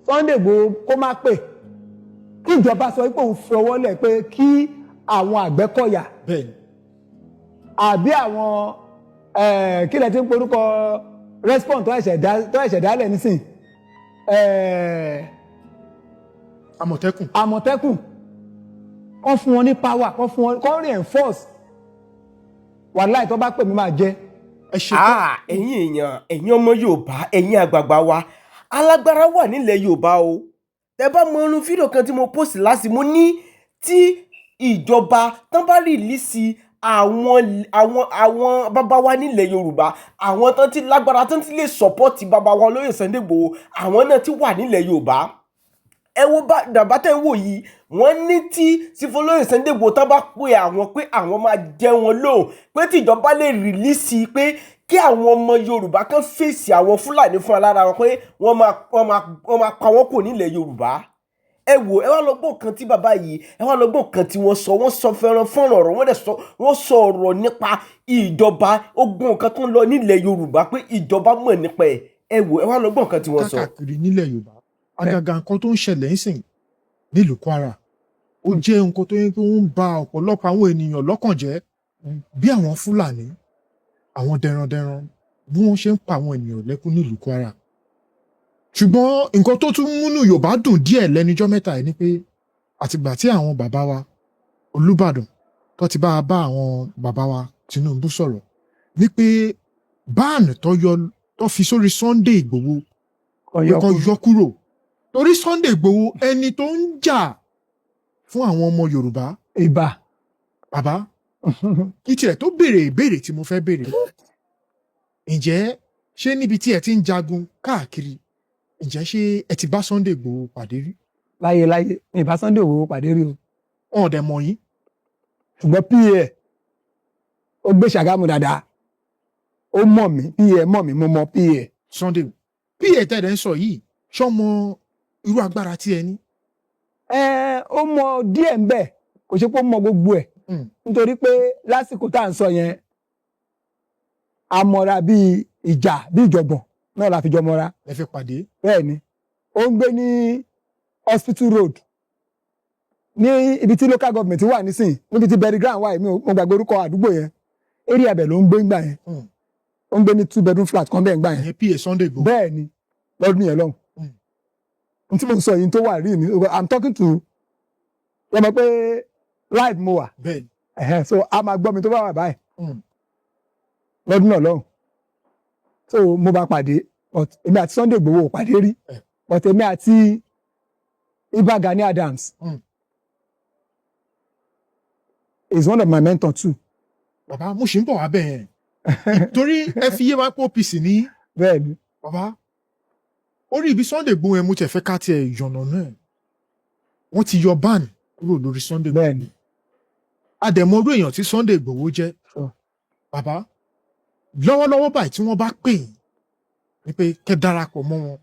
Sunday Igboho kó má pè, kí ìjọba sọ pé òun fi ọwọ́ lẹ̀ pé kí àwọn Àgbẹ̀kọ̀yà àbí àwọn kí lẹ ti ń porúkọ respond tó ẹ̀ṣẹ̀ dálẹ̀ nísìn, Àmọ̀tẹ́kùn. Àmọ̀tẹ́kùn, kán fún wọn ní power, kán fún wọn, kán reinforce. Wàláì, tó bá pè mí, máa jẹ́. Ẹ ṣe tán. Ah, ẹ̀yin èèyàn, ẹ̀yin ọmọ Yorùbá, ẹ̀yin àgbààgbà wa, alágbára wà nílẹ̀ Yorùbá o. Tẹ bá mọ irun fídíò kan tí mo post last, mo ní tí ìjọba tán bá release àwọn bàbá wa nílẹ̀ Yorùbá, àwọn tán ti lágbára, tán ti lè support bàbá wa olóyè Sunday Igboho, àwọn náà ti wà nílẹ̀ Yorùbá. Ẹ wo bá dàbá tẹ́ ń wò yìí, wọ́n ní tí sífọlóyè Sunday Igboho tán bá pè àwọn pé àwọn máa jẹ́ wọn lóhùn, pé tíjọba lè release pé kí àwọn ọmọ Yorùbá kan fèsì àwọn Fúlàní fún alára wọn, pé wọ́n máa pa wọ́n kò nílẹ̀ Yorùbá. Ẹ wò, ẹ wá lọ gbọ́ kan tí bàbá yìí, ẹ wá lọ gbọ́ kan tí wọ́n sọ. Wọ́n sọ fẹ́ràn fọ́nrán ọ̀rọ̀, wọ́n dẹ̀ sọ, wọ́n sọ ọ̀rọ̀ nípa ìjọba ogun nǹkan tó ń lọ nílẹ̀ Yorùbá, pé ìjọba mọ̀ nípa ẹ̀. Ẹ wò, ẹ wá lọ gbọ́ nǹkan tí wọ́n sọ. Káàkiri nílẹ̀ Yorùbá, àgàgà nǹkan tó ń ṣẹlẹ̀ ń sìn nílùú Kwara, ó jẹ́ nǹkan tó yẹ kó ń ba ọ̀pọ̀lọpọ̀ àwọn ènìyàn lọ́kàn jẹ́, bí àwọn Fúlàní, àwọn dẹrandẹran, bí wọ́n ṣe ń pa àwọn ènìyàn lẹ́kún nílùú Kwara. Ṣùgbọ́n nǹkan tó tún múnú Yorùbá dùn díẹ̀ lẹ́nujọ́ mẹ́ta yìí ni pé àtìgbà tí àwọn bàbá wa Olúbàdàn tó ti bá àwọn bàbá wa Tinubu sọ̀rọ̀ ní pé ban tó yọ, tó fi sórí Sunday Igboho, pé kó yọ kúrò, torí Sunday Igboho, ẹni tó ń jà fún àwọn ọmọ Yorùbá. Ìbà. Bàbá, kí tiẹ̀ tó béèrè ìbéèrè tí mo fẹ́ béèrè, ǹjẹ́ ṣé níbi tí ẹ ti ń jagun káàkiri, ǹjẹ́ ṣé ẹ ti bá Sunday Igboho pàdé rí? Láyé láyé, mi ìbá Sunday Igboho pàdé rí o. Wọn ò dẹ̀ mọ̀ yín? Ṣùgbọ́n pa ó gbé Ṣàgámù dáadáa, ó mọ̀ mí, pa mọ̀ mí, mo mọ̀ pa. Sunday pa tẹ̀lé ń sọ yìí, ṣọmọ irú agbára tí ẹ ní? Ẹ ó mọ díẹ̀ ń bẹ̀, kò ṣe pé ó mọ gbogbo ẹ̀, nítorí pé lásìkò tá à ń sọ yẹn, a mọra bíi ìjà bíi ìjọ̀gbọ̀n náà la fi jọ mọra. Ẹ fi pàdé. Bẹ́ẹ̀ ni, ó ń gbé ní Hospital Road, ní ibi tí local government wà nísìn, níbi tí Berry Ground wà yìí. Mi ò- mo gbàgbé orúkọ àdúgbò yẹn, area bẹ̀ ló ń gbé ńgbà yẹn. Ó ń gbé ní two bedroom flat kan bẹ́ẹ̀ ńgbà yẹn. Ìyẹn pa Sunday Igboho? Bẹ́ẹ̀ ni, lọ́dún yẹn lọ́hùn. N tí mo ń sọ yìí tó wà rí mi, I'm talking to wọ́n mọ̀ pé live mo wà. bẹ́ẹ̀ ni Ẹ̀hẹ́n, so a máa gbọ́ mi tó bá wà báyìí. Lọ́dún náà lọ́hùn, so mo bá pàdé, but èmi àti Sunday Igboho ò pàdé rí. But èmi àti Ìbà Gani Adams is one of my mentor too. Bàbá, mo ṣì ń bọ̀ wá bẹ́ẹ̀ yẹn, torí ẹ fi yé wa pé OPC ní. Bẹ́ẹ̀ ni. Bàbá, orí ibi Sunday Igboho yẹn, mo tiẹ̀ fẹ́ ká tiẹ̀ yànnà náà. Wọ́n ti yọ ban kúrò lórí Sunday Igboho. Bẹ́ẹ̀ ni. Àdẹ̀mọ́rú èèyàn tí Sunday Igboho jẹ́. Bàbá, lọ́wọ́lọ́wọ́ báyìí, tí wọ́n bá pè yín ní pé kẹ́ darapọ̀ mọ́ wọn,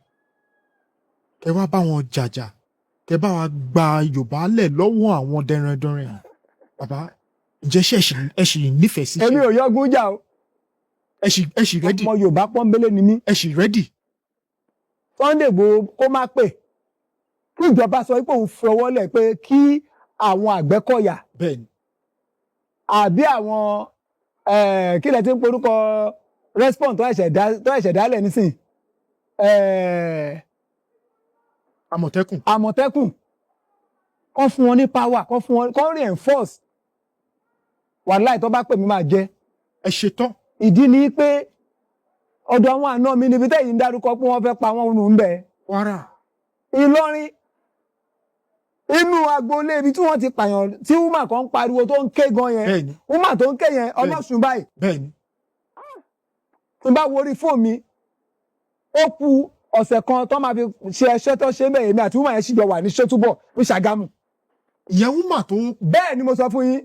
kẹ́ wá bá wọn jàjà, kẹ́ bá wa gba Yorùbá lẹ̀ lọ́wọ́ àwọn dẹrandẹran, bàbá, ǹjẹ́ ṣé ẹ ṣì nífẹ̀ẹ́ sí? Èmi ò yọgún jà o. Ẹ ṣì ready? Ọmọ Yorùbá pọ́nbélé ni mí. Ẹ ṣì ready? Sunday Igboho kó má pè, kí ìjọba sọ pé òun fi ọwọ́ lẹ̀ pé kí àwọn Àgbẹ̀kọ̀yà àbí àwọn kí lẹ ti ń porúkọ respond tó ẹ̀ṣẹ̀ dálẹ̀ nísìn, Àmọ̀tẹ́kùn. Àmọ̀tẹ́kùn, kán fún wọn ní power, kán fún wọn, kán reinforce. Wàláì, tó bá pè mí, máa jẹ́. Ẹ ṣetán? Ìdí ni pé ọ̀dọ̀ àwọn àna mi níbi tẹ́yìn ń dárúkọ pé wọ́n fẹ́ pa wọ́n nù ń bẹ̀. Kwara. Ìlọrin, inú agboolé ibi tí wọ́n ti pààyàn, tí woman kan ń pariwo tó ń ké gan yẹn, woman tó ń ké yẹn, ọlọ́sùn báyìí. Tí n bá wo orí fóònù mi, ó ku ọ̀sẹ̀ kan tó máa fi ṣe ẹṣẹ́ tó ṣe bẹ́ẹ̀, èmi àti woman yẹn sì jọ wà ní Ṣótúbọ̀ ní Ṣàgámù. Ìyẹn woman tó? Bẹ́ẹ̀ ni mo sọ fún yín,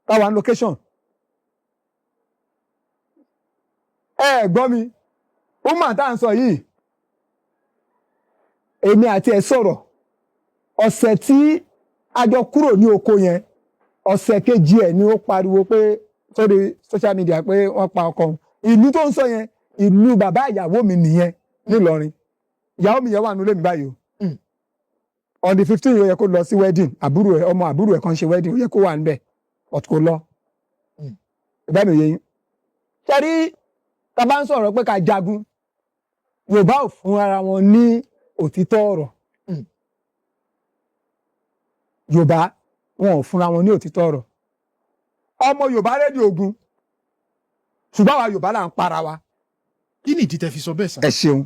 táwa ní location. Ẹ gbọ́ mi, woman tá à ń sọ yìí, èmi àti ẹ̀ sọ̀rọ̀ ọ̀sẹ̀ tí a jọ kúrò ní oko yẹn. Ọ̀sẹ̀ kejì ẹ̀ ni ó pariwo pé sórí social media pé wọ́n pa ọkọ òun. Ìlú tó ń sọ yẹn, ìlú bàbá ìyàwó mi nìyẹn nílọrin. Ìyàwó mi yẹn wà nílé mi báyìí o. On the 15 ó yẹ kó lọ sí wedding àbúrò ẹ̀, ọmọ àbúrò ẹ̀ kan ṣe wedding, ó yẹ kó wà níbẹ̀, but kò lọ. Ìbá mi yé yín. Ṣe rí, tá a bá ń sọ̀rọ̀ pé ká jagun, Yorùbá ò fún ara wọn ní òtítọ́ ọ̀rọ̀. Yorùbá wọn ò fúnra wọn ní òtítọ́ ọ̀rọ̀. Ọmọ Yorùbá ready ogun, ṣùgbọ́n àwa Yorùbá là ń para wa. Kí ni ìdí tẹ́ fi sọ bẹ́ẹ̀ sà? Ẹ ṣeun.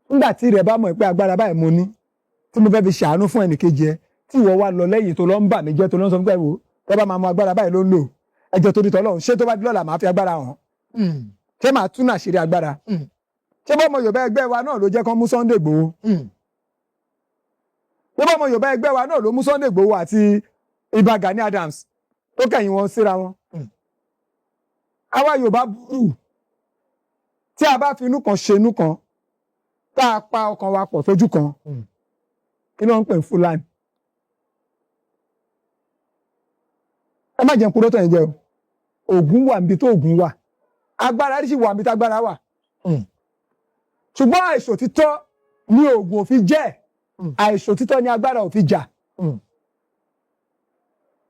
Nígbà tí rẹ bá mọ̀ pé agbára báyìí mo ní tí mo fẹ́ fi ṣàánú fún ẹnìkejì ẹ, tí ìwọ wá lọ lẹ́yìn tó lọ ń bà mí jẹ́, tó lọ ń sọ fún pé wò tó bá máa mọ agbára báyìí ló ń lò, ẹjọ́ tó di tọ́lọ́run, ṣé tó bá di lọ́la màá fi agbára hàn? Ṣé màá tún àṣírí agbára? Ṣé bọ́mọ Yorùbá ẹgbẹ́ wa náà ló jẹ́ kán mú Sunday Igboho? Ṣé bọ́mọ Yorùbá ẹgbẹ́ wa náà ló mú Sunday Igboho àti Ìbà Gani Adams tó kẹ̀yìn wọn síra wọn? Àwa Yorùbá burú. Tí a bá fi inú kan ṣe inú kan, tá a pa ọkàn wa pọ̀ sójú kan, kí ló ń pè ní Fúlàní? Ẹ má jẹun kúrò tó yẹn jẹ o. Ògùn wà níbi tó ògùn wà, agbára sì wà níbi tágbára wà. Ṣùgbọ́n àìṣòtítọ́ ni ògùn òfin jẹ́. Àìṣòtítọ́ ni agbára òfin jà.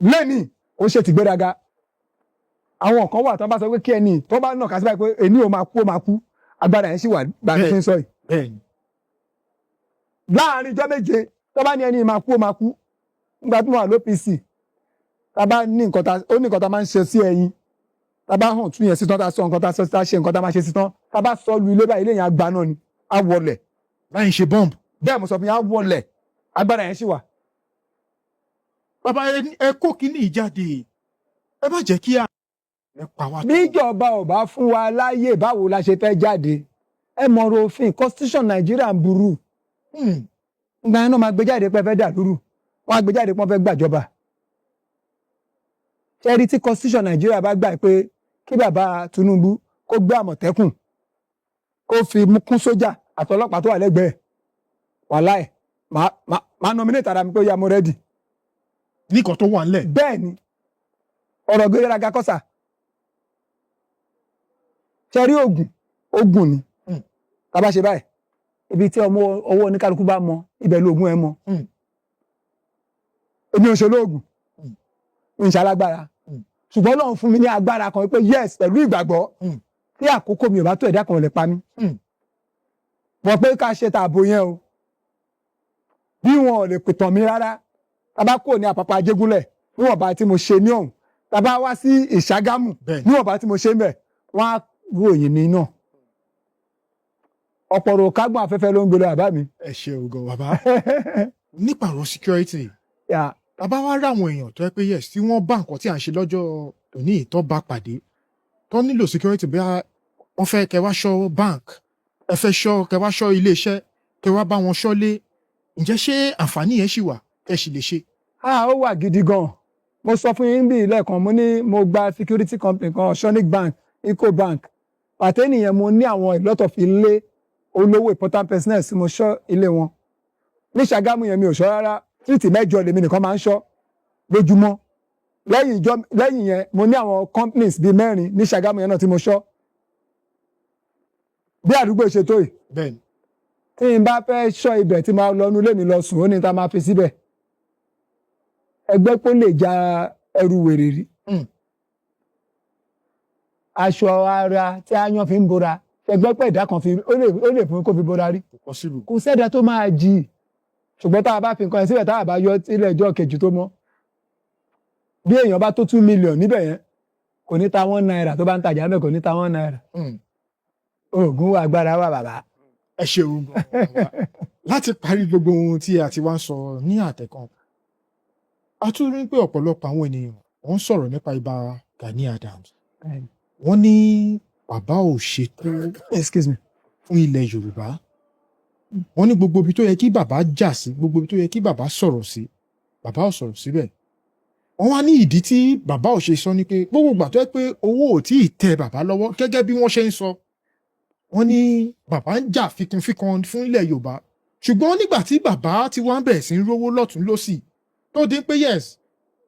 Lẹ́nìí ó ṣe tìgbéraga. Àwọn kan wà tó bá sọ pé kí ẹni tó bá nà ká sí báyìí pé èní ò máa kú, ó máa kú. Agbára yẹn sì wà gbà tó fi ń sọ yìí. Láàrin ijọ́ 7, tó bá ní ẹni máa kú, ó máa kú. Nígbà tí mo wà l'OPC, tá a bá ní nǹkan tá ó ní nǹkan tá a máa ń ṣe sí ẹyin, tá a bá hàn tún yẹn sí tán, tá a sọ nǹkan tá a sọ, tá a ṣe nǹkan tá a máa ṣe sí tán, tá a bá sọ lu ilé báyìí, ilé yẹn á gbaná ni, á wọlẹ̀. Láì ṣe bọ́ǹbù. Bẹ́ẹ̀ mo sọ fún yín, á wọlẹ̀. Agbára yẹn sì wà. Bàbá, ẹ kó kínní yìí jáde, ẹ má jẹ́ kí a ẹ pa wá. Bíjọba ò bá fún wa láyè, báwo la ṣe fẹ́ jáde? Ẹ mọ̀rọ̀ òfin constitution Nàìjíríà ń burú. Ìgbà yẹn náà máa gbé jáde pé ẹ fẹ́ dà lúrù, wọ́n á gbé jáde pé wọ́n fẹ́ gbàjọba. Ṣé rí, tí constitution Nàìjíríà bá gbà pé kí bàbá Tinubu kó gbé Àmọ̀tẹ́kùn, kó fi mú kún sójà àtọlọ́pàá tó wà lẹ́gbẹ̀ẹ́, wàláì, máa nominate ara mi pé ó yá, mo ready. Nìkan tó wà ńlẹ̀. Bẹ́ẹ̀ ni, ọ̀rọ̀ gbéraga kọ́sà. Ṣe rí, oògùn oògùn ni. Tá a bá ṣe báyìí, ibi tí ọmọ ọwọ́ oníkálukú bá mọ, ibẹ̀ lóògùn ẹ mọ. Èmi ò ṣe olóògùn, mi ń ṣe alágbára, ṣùgbọ́n Ọlọ́run fún mi ní agbára kan pé yes, pẹ̀lú ìgbàgbọ́, tí àkókò mi ò bá tó, ẹ̀dá kan ò lè pa mí. Wọ́n pé ká ṣe tààbò yẹn o, bí wọn ò lè pìtàn mí rárá. Tá a bá kúrò ní Àpápá Ajégúnlẹ̀, níwọ̀nba tí mo ṣe ní ọ̀hún, tá a bá wá sí Ìṣàgámù, níwọ̀nba tí mo ṣe ń bẹ̀, wọ́n á ròyìn mi náà. Ọ̀pọ̀ ọ̀rọ̀ kágbọ́n afẹ́fẹ́ ló ń gbé lọ, bàbá mi. Ẹ ṣe ògùn, bàbá. Nípa ọ̀rọ̀ security, bàbá wa rà àwọn èèyàn tó yẹ pé yes, tí wọ́n bá nǹkan tí à ń ṣe lọ́jọ́ òní tó bá pàdé, tó nílò security, bí wọ́n fẹ́ kẹ́ wá ṣọ́ bank, ẹ fẹ́ ṣọ́, kẹ́ wá ṣọ́ ilé iṣẹ́, kẹ́ wá bá wọn ṣọ́lé, ǹjẹ́ ṣé àǹfààní yẹn ṣì wà ẹ sì lè ṣe? Ah, ó wà gidi gan. Mo sọ fún yín bí lẹ́ẹ̀kan, mo ní mo gba security company kan, Sonic Bank, Ecobank pàtẹ́ nìyẹn. Mo ní àwọn a lot of ilé olówó, important personnel tí mo ṣọ́ ilé wọn. Ní Ṣàgámù yẹn, mi ò ṣọ́ rárá. Street 8 lèmi nìkan máa ń ṣọ́ lójúmọ́. Lẹ́yìn ìjọ lẹ́yìn yẹn, mo ní àwọn companies bíi mẹ́rin ní Ṣàgámù yẹn náà tí mo ṣọ́. Bí àdúgbò ṣe tó yìí, tí n bá fẹ́ ṣọ́ ibẹ̀, tí máa lọ inú ilé mi lọ sùn, ó ní ta máa fi síbẹ̀. Ẹgbẹ́ pé ó lè ja ẹrù wèrè rí. Aṣọ ara tí aáyán fi ń bora, ẹgbẹ́ pẹ̀ ẹ̀dá kan fi ó lè fún kó fi bora rí? Kò possible. Kò sẹ́dá tó máa jì í. Ṣùgbọ́n tá a bá fi nǹkan yẹn síbẹ̀, tá a bá yọ sílẹ̀ ẹjọ́ kejì tó mọ́, bí èèyàn bá tó 2 million níbẹ̀ yẹn, kò ní ta ₦1 tó bá ń tajà mẹ́, kò ní ta ₦1. Oògùn wà, agbára wà, bàbá. Ẹ ṣeun gan, bàbá. Láti parí gbogbo ohun tí a ti wá ń sọ ní àtẹ̀kan, a tún rí pé ọ̀pọ̀lọpọ̀ àwọn ènìyàn wọ́n ń sọ̀rọ̀ nípa Ìbà Gani Adams. Wọ́n ní bàbá ò ṣètò Excuse me. fún ilẹ̀ Yorùbá. Wọ́n ní gbogbo ibi tó yẹ kí bàbá jà sí, gbogbo ibi tó yẹ kí bàbá sọ̀rọ̀ sí, bàbá ò sọ̀rọ̀ síbẹ̀. Wọ́n wá ní ìdí tí bàbá ò ṣe sọ ni pé gbogbo ìgbà tó yẹ pé owó ò tí ì tẹ bàbá lọ́wọ́, gẹ́gẹ́ bí wọ́n ṣe ń sọ, wọ́n ní bàbá ń jà fikànfikàn fún ilẹ̀ Yorùbá, ṣùgbọ́n nígbà tí bàbá ti wá ń bẹ̀rẹ̀ sí ń rówó lọ́tún lọ́sì, tó dín pé yes,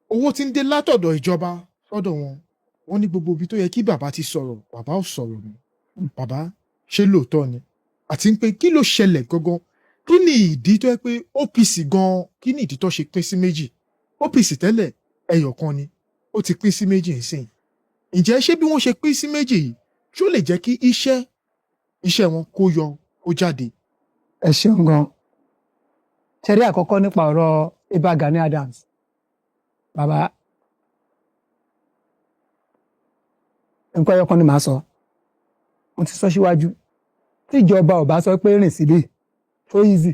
owó ti ń dé látọ̀dọ̀ ìjọba sọ́dọ̀ wọn, wọ́n ní gbogbo ibi tó yẹ kí bàbá ti sọ̀rọ̀, bàbá ò sọ̀rọ̀ mọ́. Bàbá, ṣé lóòótọ́ ni? Àti pé kí ló ṣẹlẹ̀ gangan? Kí ni ìdí tó yẹ pé OPC gan, kí ni ìdí tó ṣe pín sí méjì? OPC tẹ́lẹ̀ ẹyọ kan ni, ó ti pín sí méjì nsìn. Ǹjẹ́ ṣé bí wọ́n ṣe pín sí méjì yìí, ṣó lè jẹ́ kí iṣẹ́ wọn kó yọ kó jáde? Ẹ ṣeun gan. Ṣẹ̀rí, àkọ́kọ́ nípa ọ̀rọ̀ Ìbà Gani Adams, bàbá, nǹkan ẹyọ kan ni màá sọ. Mo ti sọ síwájú, tíjọba ò bá sọ pé rìn síbí tó easy,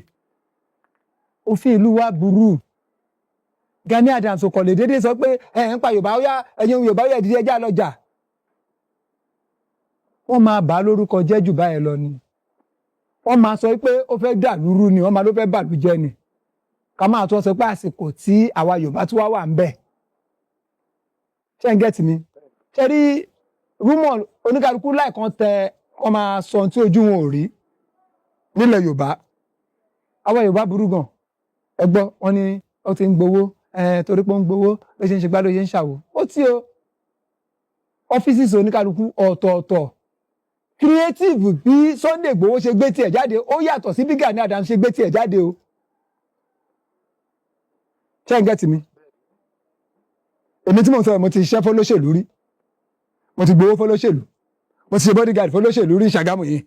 òfin ìlú wa burú. Gani Adams kò lè déédéé sọ pé ẹ ń pa Yorùbá, ó yá, ẹ̀yin Yorùbá, ó yá, ìdílé ẹjẹ́ àlọ́jà. Wọ́n máa bà á lórúkọ jẹ́ jù báyẹn lọ ni. Wọ́n máa sọ pé ó fẹ́ dàlúrú ni, wọ́n máa ló fẹ́ bàlújẹ́ ni. Ká máa tún sọ pé àsìkò tí àwa Yorùbá tí wá wà ń bẹ̀. Ṣé ń get mi? Ṣé rí rumour oníkálukú láìkan tẹ, wọ́n máa sọ ohun tí ojú wọn ò rí nílẹ̀ Yorùbá. Àwa Yorùbá burú gan. Ẹ gbọ́, wọ́n ní ó ti ń gbowó ẹ, torí pé ó ń gbowó ló ṣe ń ṣe gbá, ló ṣe ń ṣàwò. Ó tí o ọ́fíìsì oníkálukú ọ̀tọ̀ọ̀tọ̀. Creative bí Sunday Igboho ṣe gbé tiẹ̀ jáde, ó yàtọ̀ sí bí Gani Adams ṣe gbé tiẹ̀ jáde o. Ṣé ń get mi? Èmi tí mo sọ, mo ti ṣiṣẹ́ fọlọ́ṣèlú rí, mo ti gbowó fọlọ́ṣèlú, mo ti ṣe bodyguard fọlọ́ṣèlú rí Ṣàgámù yìí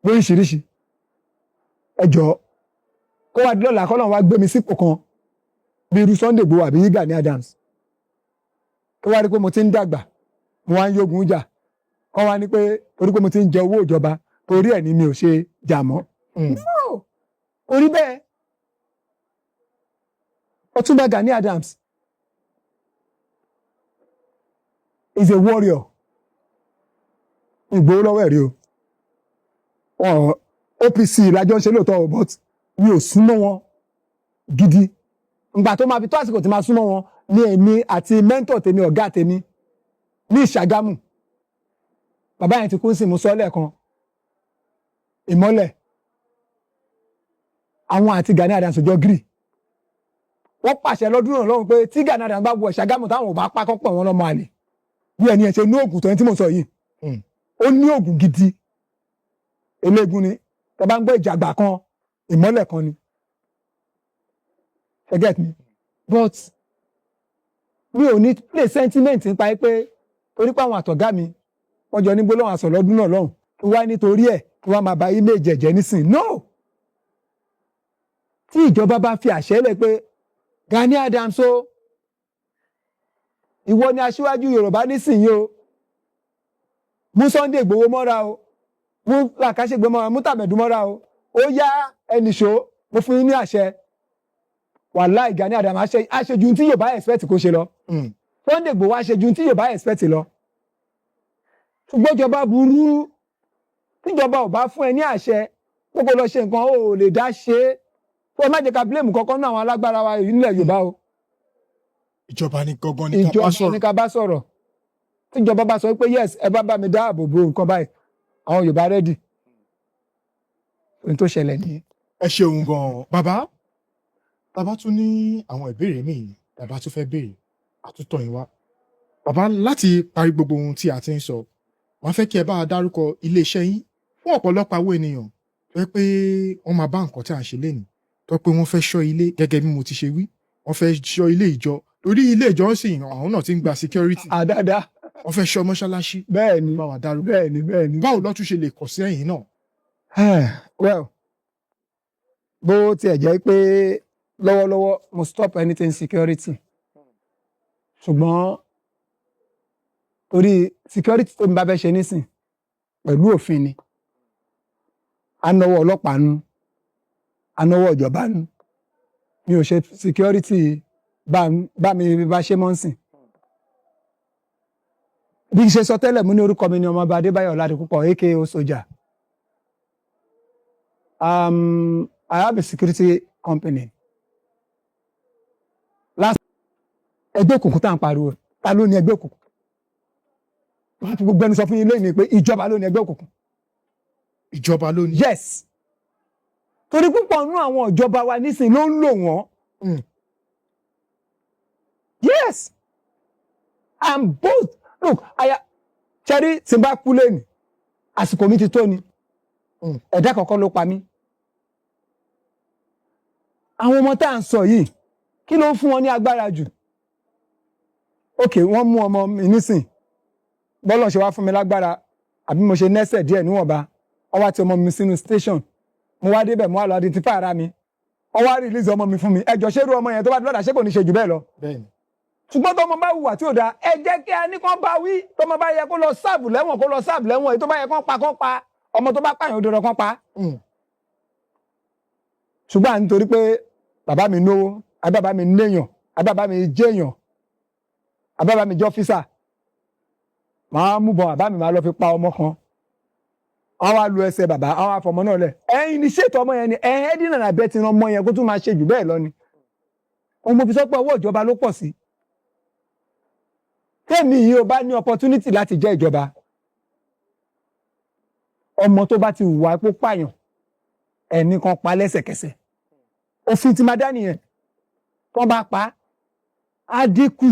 lóríṣiríṣi. Ẹ jọ̀ọ́, kó wá lọ́la, kọ́ lọ́n wá gbé mi sípò kan bí irú Sunday Igboho àbí Gani Adams, kó wá rí pé mo ti ń dàgbà, mo wá ń yógun jà, kọ́ wá ní pé torí pé mo ti ń jẹ owó ìjọba, torí ẹ̀ ní mi ò ṣe jà mọ́. No, orí bẹ́ẹ̀. Ọ̀túnba Gani Adams is a warrior. Ìgbowó lọ́wọ́ ẹ̀ rí o. Wọn OPC lájọ ń ṣe lóòótọ́ o, but mi ò súnmọ́ wọn gidi. Ìgbà tó máa fi tó àsìkò tí máa súnmọ́ wọn ní èmi àti mentor tèmi, ọ̀gá tèmi ní Ìṣàgámù, bàbá yẹn ti kú sí, mo sọ lẹ́ẹ̀kan, Ìmọ́lẹ̀. Àwọn àti Gani Adams jọ gírì. Wọ́n pàṣẹ lọ́dún náà lọ́hùn pé tí Gani Adams bá wọ Ìṣàgámù, táwọn ò bá pa, kọ́pọ̀ wọn lọ́mọ àlè. Bí ẹni ẹ̀ ṣe ní oògùn tó, ẹni tí mo sọ yìí, ó ní oògùn gidi, eléegun ni. Tẹ bá ń gbọ́ ìjàgbá kan, Ìmọ́lẹ̀ kan ni. You get me? But mi ò ní play sentiment nípa pé torí pé àwọn àtọ̀gá mi, wọ́n jọ ní gbólóhùn àsọ̀ lọ́dún náà lọ́hùn, kí wá nítorí ẹ̀ kí wá máa ba image ẹ̀jẹ̀ nísìn. No, tí ìjọba bá fi àṣẹ lẹ̀ pé Gani Adams o, ìwọ ni aṣíwájú Yorùbá nísìnyí o, mú Sunday Igboho mọ́ra o, mú Làkàṣègbè mọ́ra, mú Tàmẹ̀dù mọ́ra o, ó yá, ẹnìṣó, mo fún yín ní àṣẹ, wàláì, Gani Adams àṣejù tí Yorùbá expect kó ṣe lọ. Sunday Igboho àṣejù tí Yorùbá expect lọ. Ṣùgbọ́n ìjọba burú. Tíjọba ò bá fún ẹ ní àṣẹ kókó lọ ṣe nǹkan, ó lè dá ṣe é. Fún ẹ, má jẹ́ ká blame kankan náà àwọn alágbára wa nílẹ̀ Yorùbá o. Ìjọba ní gangan ní ká bá Ìjọba sọ̀rọ̀. ní ká bá sọ̀rọ̀. Tíjọba bá sọ pé yes, ẹ bá mi dáàbò bo nǹkan báyìí, àwọn Yorùbá ready. Ohun tó ṣẹlẹ̀ nìyẹn. Ẹ ṣeun gan-an, bàbá. Bàbá tún ní àwọn ìbéèrè míì bàbá tún fẹ́ béèrè, àtúntọ̀ yín wá. Bàbá, láti parí gbogbo ohun tí a ti ń sọ, wọ́n fẹ́ kí ẹ bá a dárúkọ iléeṣẹ́ yín fún ọ̀pọ̀lọpọ̀ àwọn ènìyàn tó yẹ pé wọ́n máa bá nǹkan tí à ń ṣe lénìí, tó yẹ pé wọ́n fẹ́ ṣọ́ ilé gẹ́gẹ́ bí mo ti ṣe wí, wọ́n fẹ́ ṣọ́ ilé ìjọ, torí ilé ìjọ sì àwọn náà ti ń gba security. Àdáadáa. Wọ́n fẹ́ ṣọ́ mọ́ṣáláṣí. Bẹ́ẹ̀ ni. Bá wa dárúkọ. Bẹ́ẹ̀ ni. Báwo ló tún ṣe lè kọ̀ sí ẹ̀yìn náà? Well, bó tiẹ̀ jẹ́ pé lọ́wọ́lọ́wọ́ mo stop anything security, ṣùgbọ́n torí security tó ń bá fẹ́ ṣe nísìn pẹ̀lú òfin ni, a náwó ọlọ́pàá nú, a náwó ìjọba nú. Mi ò ṣe security bá mi bá ṣe mọ́ ń sìn. Bí n ṣe sọ tẹ́lẹ̀, mo ní orúkọ mi ni Ọmọọba Adébáyọ̀ Ọládipúpọ̀, aka Soja. I have a security company. Last, ẹgbẹ́ òkùnkùn tá à ń pariwo, ta ló ní ẹgbẹ́ òkùnkùn? Wọ́n ti gbogbo ẹnu sọ fún yín lónìí pé ìjọba ló ní ẹgbẹ́ òkùnkùn. Ìjọba ló ní? Yes, torí púpọ̀ nínú àwọn ìjọba wa nísìnyí ló ń lò wọ́n. Yes, I'm both. Look, aya ṣẹ́rí, tí n bá kú lẹ́nu, Àsìkò mi ti tó ni. Ẹ̀dá kọ̀ọ̀kan ló pa mí. Àwọn ọmọ tá à ń sọ yìí, kí ló ń fún wọn ní agbára jù? Ok, wọ́n mú ọmọ mi nísìn, bọ́lọ̀ ṣe wá fún mi lágbára àbí mo ṣe nẹ́sẹ̀ díẹ̀ níwọ̀nba, wọ́n wá ti ọmọ mi sínú station. Mo wá débẹ̀, mo wá lọ identify ara mi, wọ́n wá release ọmọ mi fún mi. Ẹjọ́, ṣerú ọmọ yẹn, tó bá lọ́dà, ṣé kò ní ṣe jù bẹ́ẹ̀ lọ? Bẹ́ẹ̀ni. Ṣùgbọ́n tọmọ bá hùwà tí ò dáa, ẹ jẹ́ kí a ní kán bá wí. Tọmọ bá yẹ kó lọ serve lẹ́wọ̀n, kó lọ serve lẹ́wọ̀n. Èyí tó bá yẹ kán pa, kán pa. Ọmọ tó bá pààyàn, ó dandan kán pa. Ṣùgbọ́n à ń torí pé bàbá mi náwó, àbí bàbá mi néèyàn, àbí bàbá mi jẹ́yàn, àbí bàbá mi jẹ́ officer, màá mú bọ̀ bàbá mi, máa lọ fi pa ọmọ kan. Wọ́n wá lu ẹsẹ̀ bàbá, wọ́n wá fọmọ náà lẹ̀. Ẹ̀yin ní ṣètò ọmọ yẹn ni ẹ̀hẹ́ dínà àbẹ́ ti ran ọmọ yẹn kó tún máa ṣe jù bẹ́ẹ̀ lọ ni. Òun mo fi sọ pé ọwọ́ ìjọba ló pọ̀ sí. Tèmi yìí, o bá ní opportunity láti jẹ́ ìjọba, ọmọ tó bá ti hùwà pó pààyàn, ẹnì kan pa lẹ́sẹ̀kẹsẹ̀. Òfin tí máa dá nìyẹn. Tó bá pa á, dínkù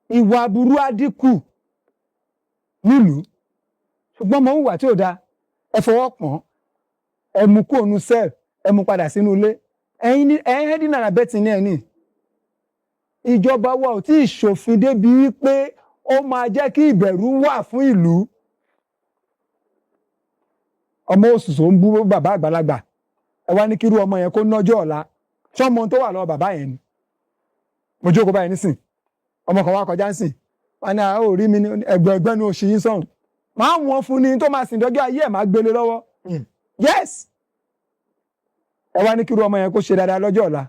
ìwà aburú, á dínkù nílùú. Ṣùgbọ́n mo ń hùwà tí ò dáa, ẹ fọwọ́ pọ̀n, ẹ mú kó nu cell, ẹ mú padà sínú ilé. Ẹ̀yin ní ẹ̀yin aiding and abetting ní ẹ̀ ní. Ìjọba wa ò tí ì ṣòfin débi wípé ó máa jẹ́ kí ìbẹ̀rù wà fún ìlú. Ọmọ òṣùṣò ń bú bàbá àgbàlagbà, ẹ wá ní kírú ọmọ yẹn kó nọ́jọ́ ọ̀la. Ṣọ́mọ tó wà lọ́wọ́ bàbá yẹn ni? Mo jókòó báyìí nísìn, ọmọ kan wá kọjá nísìn, wọn ní àwọn ò rí mi ní ẹgbẹ́ ẹgbẹ́ ní oṣù yín sọ̀hún, máa wọ́n fún ni tó máa sìn dọ́jọ́ ayé ẹ̀, máa gbélé lọ́wọ́. Yes, ẹ wá ní kírú ọmọ yẹn kó ṣe dáadáa lọ́jọ́ ọ̀la.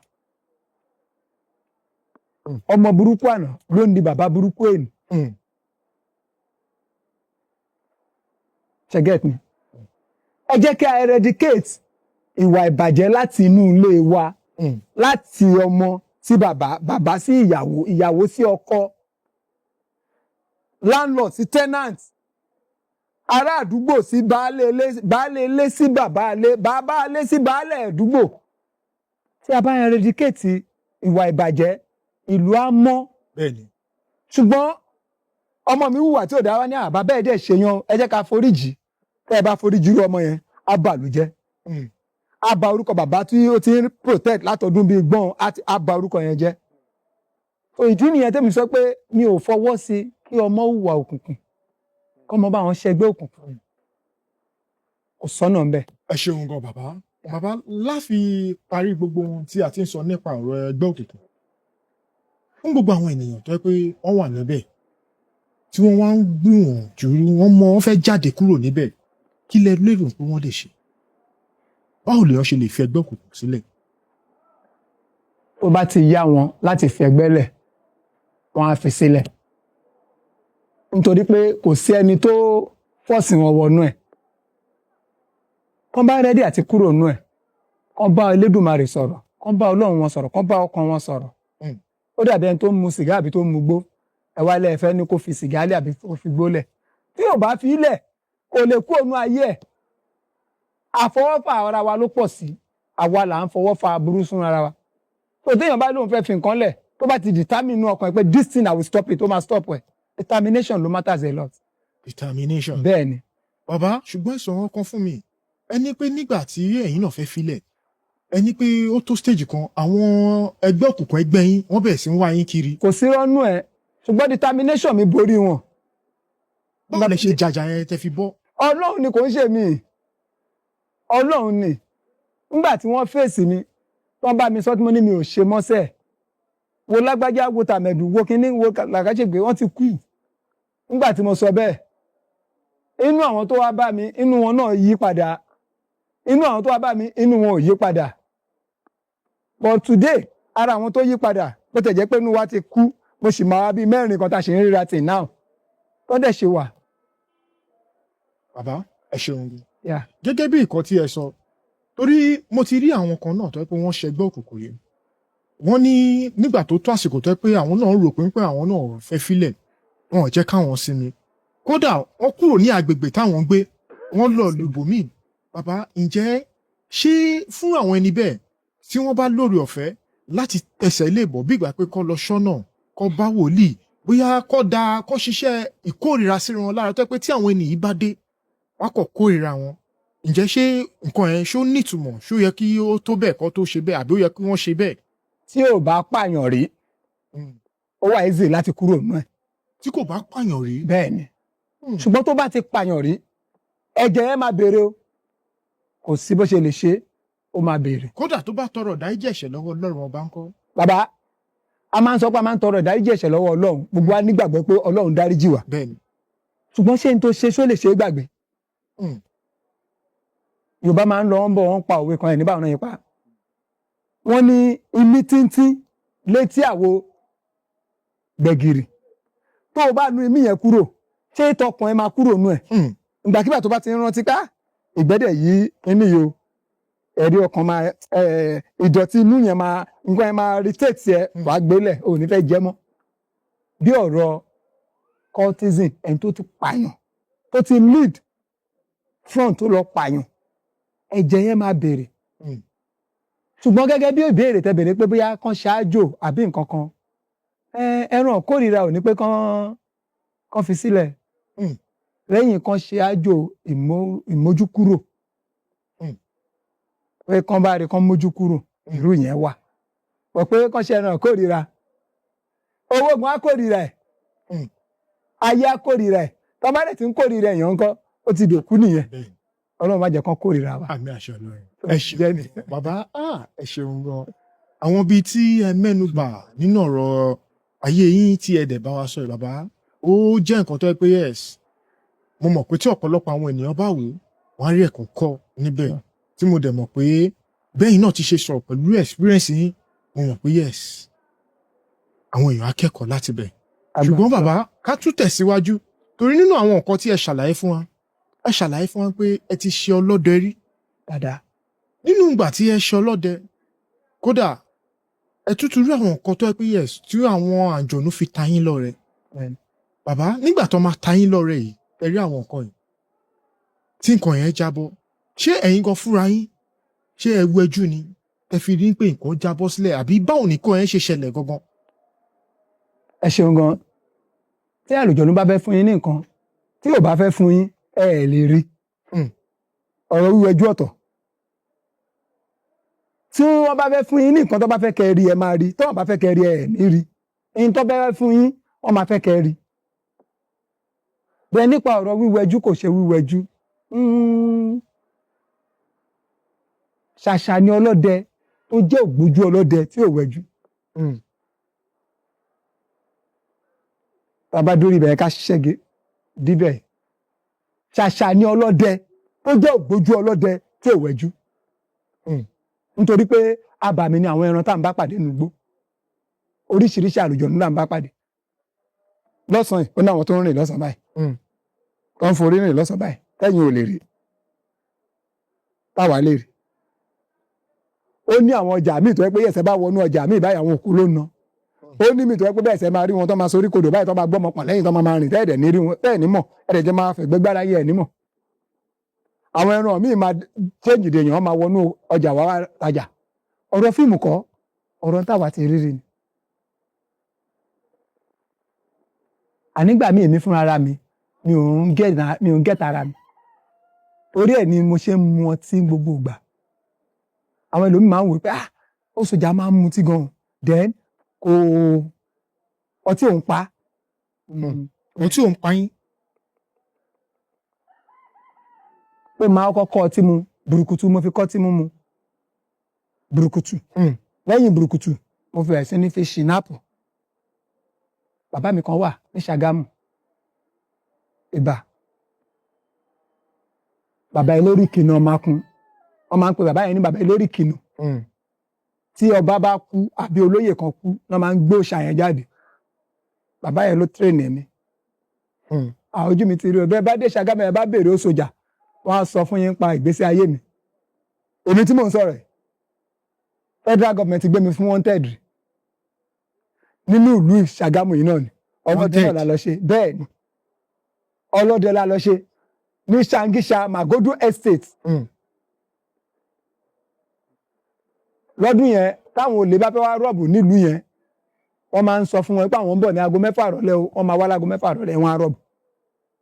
Ọmọ burúkú àná ló ń di bàbá burúkú ènì. Ṣe get me? Ẹ jẹ́ kí a eradicate ìwà ìbàjẹ́ láti inú ilé wa, láti ọmọ sí bàbá, bàbá sí ìyàwó, ìyàwó sí ọkọ, landlord sí tenant, ará àdúgbò sí baálé ilé, baálé ilé sí bàbá ilé, bàbá ilé sí baálé àdúgbò. Tí a bá eradicate ìwà ìbàjẹ́, ìlú á mọ́. Ṣùgbọ́n ọmọ mi hùwà tí ò dáa, wá ní àbá bẹ́ẹ̀ dẹ̀ ṣe yan, ẹ jẹ́ ká foríjì. Tẹ́ ẹ bá foríjì irú ọmọ yẹn, á bàlújẹ́, á bà orúkọ bàbá tí ó ti ń protect látọdún bíi gbọ́n, á bà orúkọ yẹn jẹ́. So ìdí nìyẹn tẹ́mi sọ pé mi ò fọwọ́ sí kí ọmọ hùwà òkùnkùn, kọ́mọ bá wọn ṣẹgbẹ́ òkùnkùn. Kò sọ́nà ń bẹ̀. Ẹ ṣeun gan, bàbá. Bàbá, láfi parí gbogbo ohun tí a ti ń sọ nípa ọ̀rọ̀ ẹgbẹ́ òkùnkùn, fún gbogbo àwọn ènìyàn tó yẹ pé wọ́n wà níbẹ̀, tí wọ́n wá ń gbìyànjú, wọ́n mọ wọ́n fẹ́ jáde kúrò níbẹ̀, kí lẹ lérò pé wọ́n lè ṣe? Báwo lèèyàn ṣe lè fi ẹgbẹ́ òkùnkùn sílẹ̀? Tó bá ti yá wọn láti fi ẹgbẹ́ lẹ̀, wọ́n á fi sílẹ̀, nítorí pé kò sí ẹni tó force wọn wọnú ẹ̀. Kán bá ready àti kúrò nú ẹ̀, kán bá Elédùmarè sọ̀rọ̀, kán bá Ọlọ́run wọn sọ̀rọ̀, kán bá ọkàn wọn sọ̀rọ̀. Ó dàbí ẹni tó ń mu sìgá àbí tó ń mu gbó. Ẹ wá lẹ́ fẹ́ ní kó fi sìgá lẹ̀ àbí kó fi gbó lẹ̀. Tí ò bá fi lẹ̀, kò lè kú òun ayé ẹ̀. Àfọwọ́fà ara wa ló pọ̀ sí. Àwa là ń fọwọ́ fa aburú sún ara wa. Tó téèyàn bá lóun fẹ́ fi nǹkan lẹ̀, tó bá ti determine inú ọkàn ẹ̀ pé this thing, I will stop it, ó máa stop ẹ̀. Determination ló matters a lot. Determination. Bẹ́ẹ̀ ni. Bàbá, ṣùgbọ́n ìsọ̀rọ̀ kan fún mi, ẹni pé nígbà tí ẹ̀yin náà fẹ́ filẹ̀, ẹni pé ó tó stage kan, àwọn ẹgbẹ́ òkùnkùn ẹgbẹ́ yín, wọ́n bẹ̀rẹ̀ sí ń wá yín kiri. Kò sí rọ́nú ẹ̀, ṣùgbọ́n determination mi borí wọn. Báwo lẹ ṣe jàjà yẹn tẹ fi bọ́? Ọlọ́run ni, kò ń ṣe mí. Ọlọ́run ni. Nígbà tí wọ́n fèsì mi, wọ́n bá mi sọ tí mo ní mi ò ṣe mọ́sẹ̀, wo lágbájá, wo tàmẹ̀dù, wo kínní, wo làkàṣègbè, wọ́n ti kú. Nígbà tí mo sọ bẹ́ẹ̀, inú àwọn tó wá bá mi, inú wọn náà yí padà. Inú àwọn tó wá bá mi, inú wọn ò yí padà. But today, ara àwọn tó yí padà, bó tẹ̀ jẹ́ pé inú wa ti kú, mo sì máa bí mẹ́rin kan tá a ṣe ń ríra tì now tó dẹ̀ ṣe wà. Bàbá, ẹ ṣeun gan. Yeah. Gẹ́gẹ́ bí ìkọ́ tí ẹ sọ, torí mo ti rí àwọn kan náà tó yẹ pé wọ́n ṣẹgbẹ́ òkùnkùn yìí, wọ́n ní nígbà tó tó àsìkò tó yẹ pé àwọn náà rò pé àwọn náà fẹ́ filẹ̀, wọn ò jẹ́ káwọn sinmi. Kódà wọ́n kúrò ní agbègbè táwọn ń gbé, wọ́n lọ lùbòmíì. Bàbá, ǹjẹ́ ṣé fún àwọn ẹni bẹ́ẹ̀ tí wọ́n bá lórí ọ̀fẹ́ láti tẹsẹ̀ ilé ìbọ̀, bí ìgbà pé kọ́ lọ sọ́nà, kọ́ bá wòlíì, bóyá kọ́ da, kọ́ ṣiṣẹ́ ìkórìíra sí wọn lára, tó yẹ pé tí àwọn ènìyàn bá dé Wọ́n kò kórìíra wọn. Ǹjẹ́ ṣé nǹkan yẹn ṣó nítumọ̀? Ṣó yẹ kí ó tó bẹ́ẹ̀ kó tó ṣe bẹ́ẹ̀, àbí ó yẹ kí wọ́n ṣe bẹ́ẹ̀? Tí ò bá pààyàn rí, ó wà easy láti kúrò nínú ẹ̀. Tí kò bá pààyàn rí. Bẹ́ẹ̀ ni. Ṣùgbọ́n tó bá ti pààyàn rí, ẹ̀jẹ̀ yẹn máa béèrè o. Kò sí bó ṣe lè ṣe, ó máa béèrè. Kódà tó bá tọrọ ìdáríjì ẹ̀ṣẹ̀ lọ́wọ́ Ọlọ́run ọba ńkọ́? Bàbá, a máa ń sọ pé a máa ń tọrọ ìdáríjì ẹ̀ṣẹ̀ lọ́wọ́ Ọlọ́run. Gbogbo wa nígbàgbọ́ pé Ọlọ́run dáríjì wa. Bẹ́ẹ̀ni. Ṣùgbọ́n ṣé n tó ṣe, ṣó lè ṣe é gbàgbé? Yorùbá máa ń lọ ń bọ̀, wọ́n pa òwe kan ẹ̀ nígbà wọn yẹn pa. Wọ́n ní imí tíntín létí àwo gbẹ̀gìrì. Tó o bá nu imí yẹn kúrò, ṣé tọkàn ẹ máa kúrò nú ẹ̀? Ìgbàkigbà tó bá ti ń rántí ká ìgbẹ́dẹ̀ yìí kíní yìí o, ẹ̀rí ọkàn máa ìdọ̀tí inú yẹn máa, nǹkan yẹn máa irritate ẹ, wàá gbélẹ̀, ò ní fẹ́ jẹ mọ́. Bí ọ̀rọ̀ cultism, ẹni tó ti pààyàn, tó ti lead front, tó lọ pààyàn, ẹ̀jẹ̀ yẹn máa béèrè. Ṣùgbọ́n gẹ́gẹ́ bí ìbéèrè tẹ́ béèrè pé bóyá kán ṣáájò àbí nǹkan kan, ẹran kórìíra ò ní pé kán fi sílẹ̀. Lẹ́yìn kan ṣe àjò ìmójúkúrò, pé kán bá rí kán mójú kúrò, irú yẹn wà pọ̀ pé kán ṣe ẹran kórìíra, owó gan á kórìíra ẹ̀, ayé á kórìíra ẹ̀. Tọ́ bá dẹ̀ ti ń kórìíra èèyàn ńkọ́, ó ti dòkú nìyẹn. Ọlọ́run má jẹ́ kán kórìíra wa. Àmín, àṣẹ Ọlọ́run. Ẹ Jẹ́ ṣeun ni. bàbá, ẹ ṣeun gan. Àwọn bíi tí ẹ mẹ́nu bà nínú ọ̀rọ̀ ayé yín tí ẹ dẹ̀ bá wa sọ yìí, bàbá, ó jẹ́ nǹkan tó yẹ pé yes, mo mọ̀ pé tí ọ̀pọ̀lọpọ̀ àwọn ènìyàn bá wò ó, wọ́n á rí ẹ̀kọ́ kọ́ níbẹ̀, tí mo dẹ̀ mọ̀ pé bẹ́yìn náà ti ṣe sọ̀rọ̀ pẹ̀lú experience yín, mo mọ̀ pé yes, àwọn èèyàn á kẹ́kọ̀ọ́ láti bẹ̀. Ṣùgbọ́n bàbá, ká tún tẹ̀síwájú, torí nínú àwọn nǹkan tí ẹ ṣàlàyé fún wa, ẹ ṣàlàyé fún wa pé ẹ ti ṣe ọlọ́dẹ rí. Dáadáa. Nínú ìgbà tí ẹ ṣe ọlọ́dẹ, kódà ẹ tútù rí àwọn nǹkan tó yẹ pé yes, tí àwọn àǹjọ̀nú fi ta yín lọ́rẹ. Bàbá, nígbà tó máa ta yín lọ́rẹ yìí, ẹ rí àwọn nǹkan yìí tí nǹkan yẹn jábọ́, ṣé ẹ̀yin gan fúnra yín, ṣé ẹ wẹjú ni ẹ fi rí pé nǹkan jábọ́ sílẹ̀, àbí báwo nìkan yẹn ṣe ṣẹlẹ̀ gangan? Ẹ ṣeun gan. Tí àlùjọ̀nú bá fẹ́ fún yín ní nǹkan, tí ò bá fẹ́ fún yín, ẹ ẹ̀ lè rí. Ọ̀rọ̀ wíwẹjú ọ̀tọ̀. Tí wọ́n bá fẹ́ fún yín ní nǹkan, tó bá fẹ́ kẹ́ ẹ rí, ẹ máa rí. Tó wọ́n bá fẹ́ kẹ́ ẹ rí, ẹ ẹ̀ ní rí. Ní tó bá fẹ́ fún yín, wọ́n máa fẹ́ kẹ́ ẹ rí. Bẹ́ẹ̀ nípa ọ̀rọ̀ wíwẹjú, kò ṣe wíwẹjú. Ṣàṣà ni ọlọ́dẹ tó jẹ́ ògbójú ọlọ́dẹ tí ò wẹjú. Tá a bá dórí ibẹ̀ yẹn, ká ṣẹ́gi díbẹ̀. Ṣàṣà ni ọlọ́dẹ tó jẹ́ ògbójú ọlọ́dẹ tí ò wẹjú. Nítorí pé abàmì ni àwọn ẹran tá à ń bá pàdé nùgbó. Oríṣiríṣi àlùjọ̀nú là ń bá pàdé lọ́sàn-án yìí. Ó ní àwọn tó ń rìn lọ́sàn-án báyìí, tó ń forí rìn lọ́sàn-án báyìí, tẹ́yìn ò lè rí, táwa lè rí. Ó ní àwọn ọjà míì tó yẹ pé yẹ̀sẹ̀ bá wọnú ọjà míì báyìí, àwọn òkú ló ń ná. Ó ní míì tó yẹ pé bẹ́ẹ̀ sẹ́ máa rí wọn tó máa sorí kodò báyìí, tó máa gbọ́mọ pọ̀n lẹ́yìn, tó máa rìn tẹ́ẹ̀dẹ̀ ní rí wọn, tẹ́ẹ̀ ní mọ̀, ẹ̀ẹ́dẹ̀ jẹ́ máa fẹ̀gbẹ́ gbára yẹ ẹ̀ ní mọ̀. Àwọn ẹran míì máa change dèèyàn, wọ́n máa wọnú ọjà wá wá tajà. Ọ̀rọ̀ fíìmù kọ́, ọ̀rọ̀ táwa ti rí rí ni. Ànígbà míì, èmi fúnra ra mi, mi ò ń get ara mi. Torí ẹ̀ ni mo ṣe ń mu ọtí gbogbo ìgbà. Àwọn ẹlòmíì máa ń wò pé, ah, ó sọjà máa ń mutí gan, then kò ọtí òun pa. Ohun tí ò ń pa yín? Pé máa kọ́kọ́ ọtí mu burúkutu, mo fi kọ́ ọtí mímu burúkutu. Lẹ́yìn burúkutu, mo fi bẹ̀rẹ̀ sí ní fi ṣìnáàpù. Bàbá mi kan wà ní Ṣàgámù, ìbà bàbá elórí kìnà ọmọkùn, wọ́n máa ń pe bàbá yẹn ní bàbá elórí kìnà. Tí ọba bá kú àbí olóyè kan kú, wọ́n máa ń gbé òòṣà yẹn jáde. Bàbá yẹn ló train mi. Àwọn ojú mi ti rí o. Bẹ́ẹ̀ bá dé Ṣàgámù, ẹ bá béèrè ó sọjà, wọ́n á sọ fún yín pa ìgbésí ayé mi. Èmi tí mò ń sọ̀rọ̀ yìí, federal government gbé mi fún wanted rí nínú ìlú Ṣàgámù yìí náà ni. Ọlọ́dẹ náà la lọ ṣe. Bẹ́ẹ̀ ni, ọlọ́dẹ la lọ ṣe ní Ṣàngíṣà Magodo Estate. Lọ́dún yẹn, táwọn olè bá fẹ́ wá rob nílùú yẹn, wọ́n máa ń sọ fún wọn pé àwọn ń bọ̀ ní aago 6 ìrọ̀lẹ́ o. Wọ́n máa wá láago 6 ìrọ̀lẹ́, wọ́n á rob.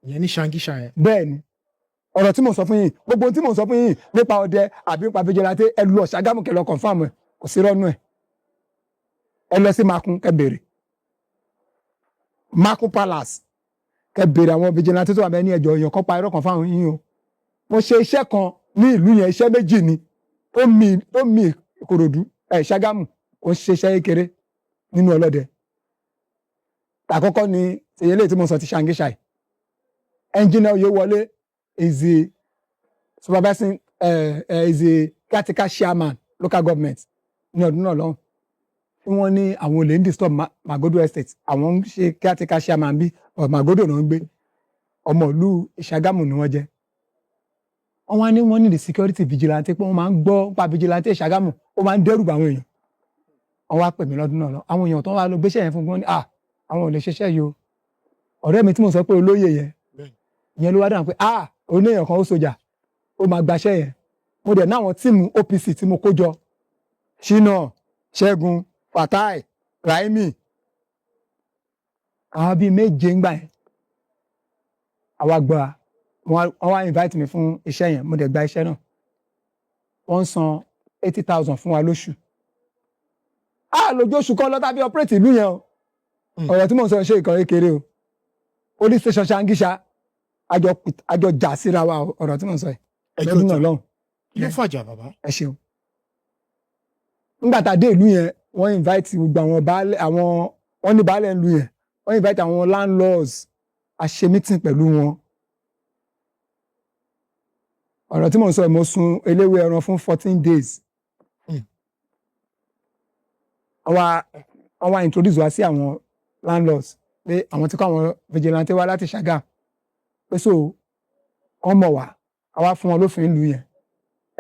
Ìyẹn ní Ṣàngíṣà yẹn? Bẹ́ẹ̀ ni. Ọ̀rọ̀ tí mo sọ fún yín, gbogbo ohun tí mo sọ fún yín nípa ọdẹ àbí nípa vigilante, ẹ lọ Ṣàgámù kẹ́ lọ confirm ẹ, kò sí rọ́nù ẹ. Ẹ lọ sí Makun kẹ́ béèrè Makun Palace, kẹ́ béèrè àwọn vigilante tó wà bẹ́ẹ̀ ní ẹjọ́ èèyàn kan pa irọ́ kan fáwọn yín o. Mo ṣe iṣẹ́ kan ní ìlú yẹn, iṣẹ́ méjì ni tó mi Ìkòròdú ẹ Ṣàgámù. Kò ń ṣe iṣẹ́ kékeré nínú ọlọ́dẹ. Àkọ́kọ́ ni tèyẹlé tí mo sọ ti Ṣàǹgíṣàì. Engineer Oyewole is the supervising is the caretaker chairman local government ní ọdún náà lọ́hùn, tí wọ́n ní àwọn olè ń disturb Magodo Estate. Àwọn ń ṣe caretaker chairman bí ọ̀ Magodo náà ń gbé, ọmọ ìlú Ìṣàgámù ni wọ́n jẹ́. Wọ́n wá ní wọ́n ní the security vigilante, pé wọ́n máa ń gbọ́ pa vigilante Ìṣàgámù, ó máa ń dẹ́rù bá àwọn èèyàn. Wọ́n wá pè mí lọ́dún náà lọ. Àwọn èèyàn tó wá lọ gbéṣẹ́ yẹn fún wọn ní, ah, àwọn ò lè ṣiṣẹ́ yìí o. Ọ̀rẹ́ mi tí mo sọ pé olóyè yẹn, ìyẹn ló wá dáhùn pé, ah, oníyàn kan ó sọjà, ó máa gbaṣẹ́ yẹn. Mo dẹ̀ náwọn team OPC tí mo kó jọ: Ṣínà, Ṣẹ́gun, Fatai, Raimi, àwọn bíi méje ń gbà yẹn. Àwa gba wọ́n wá invite mi fún iṣẹ́ yẹn, mo dẹ̀ gba iṣẹ́ náà. Wọ́n ń san 80,000 fún wa lóṣù. A lójú oṣù kan lọ́tà bí operate ìlú yẹn o. Ọ̀rọ̀ tí mò ń sọ ṣe ìkan kékeré o. Police station Ṣàǹgíṣà, àjọ jà síra wa o. Ọ̀rọ̀ tí mò ń sọ yìí Ẹjọ́ lọ́dún náà jà. lọ́hùn. Kí ló fàjà, bàbá? Ẹ ṣeun. Nígbà tá a dé ìlú yẹn, wọ́n invite gbogbo àwọn baálé, àwọn wọ́n ní baálé ìlú yẹn, wọ́n invite àwọn landlords, a ṣe meeting pẹ̀lú wọn. Ọ̀rọ̀ tí mò ń sọ yìí, mo sun eléwé ẹran fún 14 days. Wọ́n wá introduce wa sí àwọn landlords pé àwọn tí kọ́ àwọn vigilante wá láti Ṣàgá, pé so kọ́ mọ̀ wá. Àwa fún wọn lófin ìlú yẹn: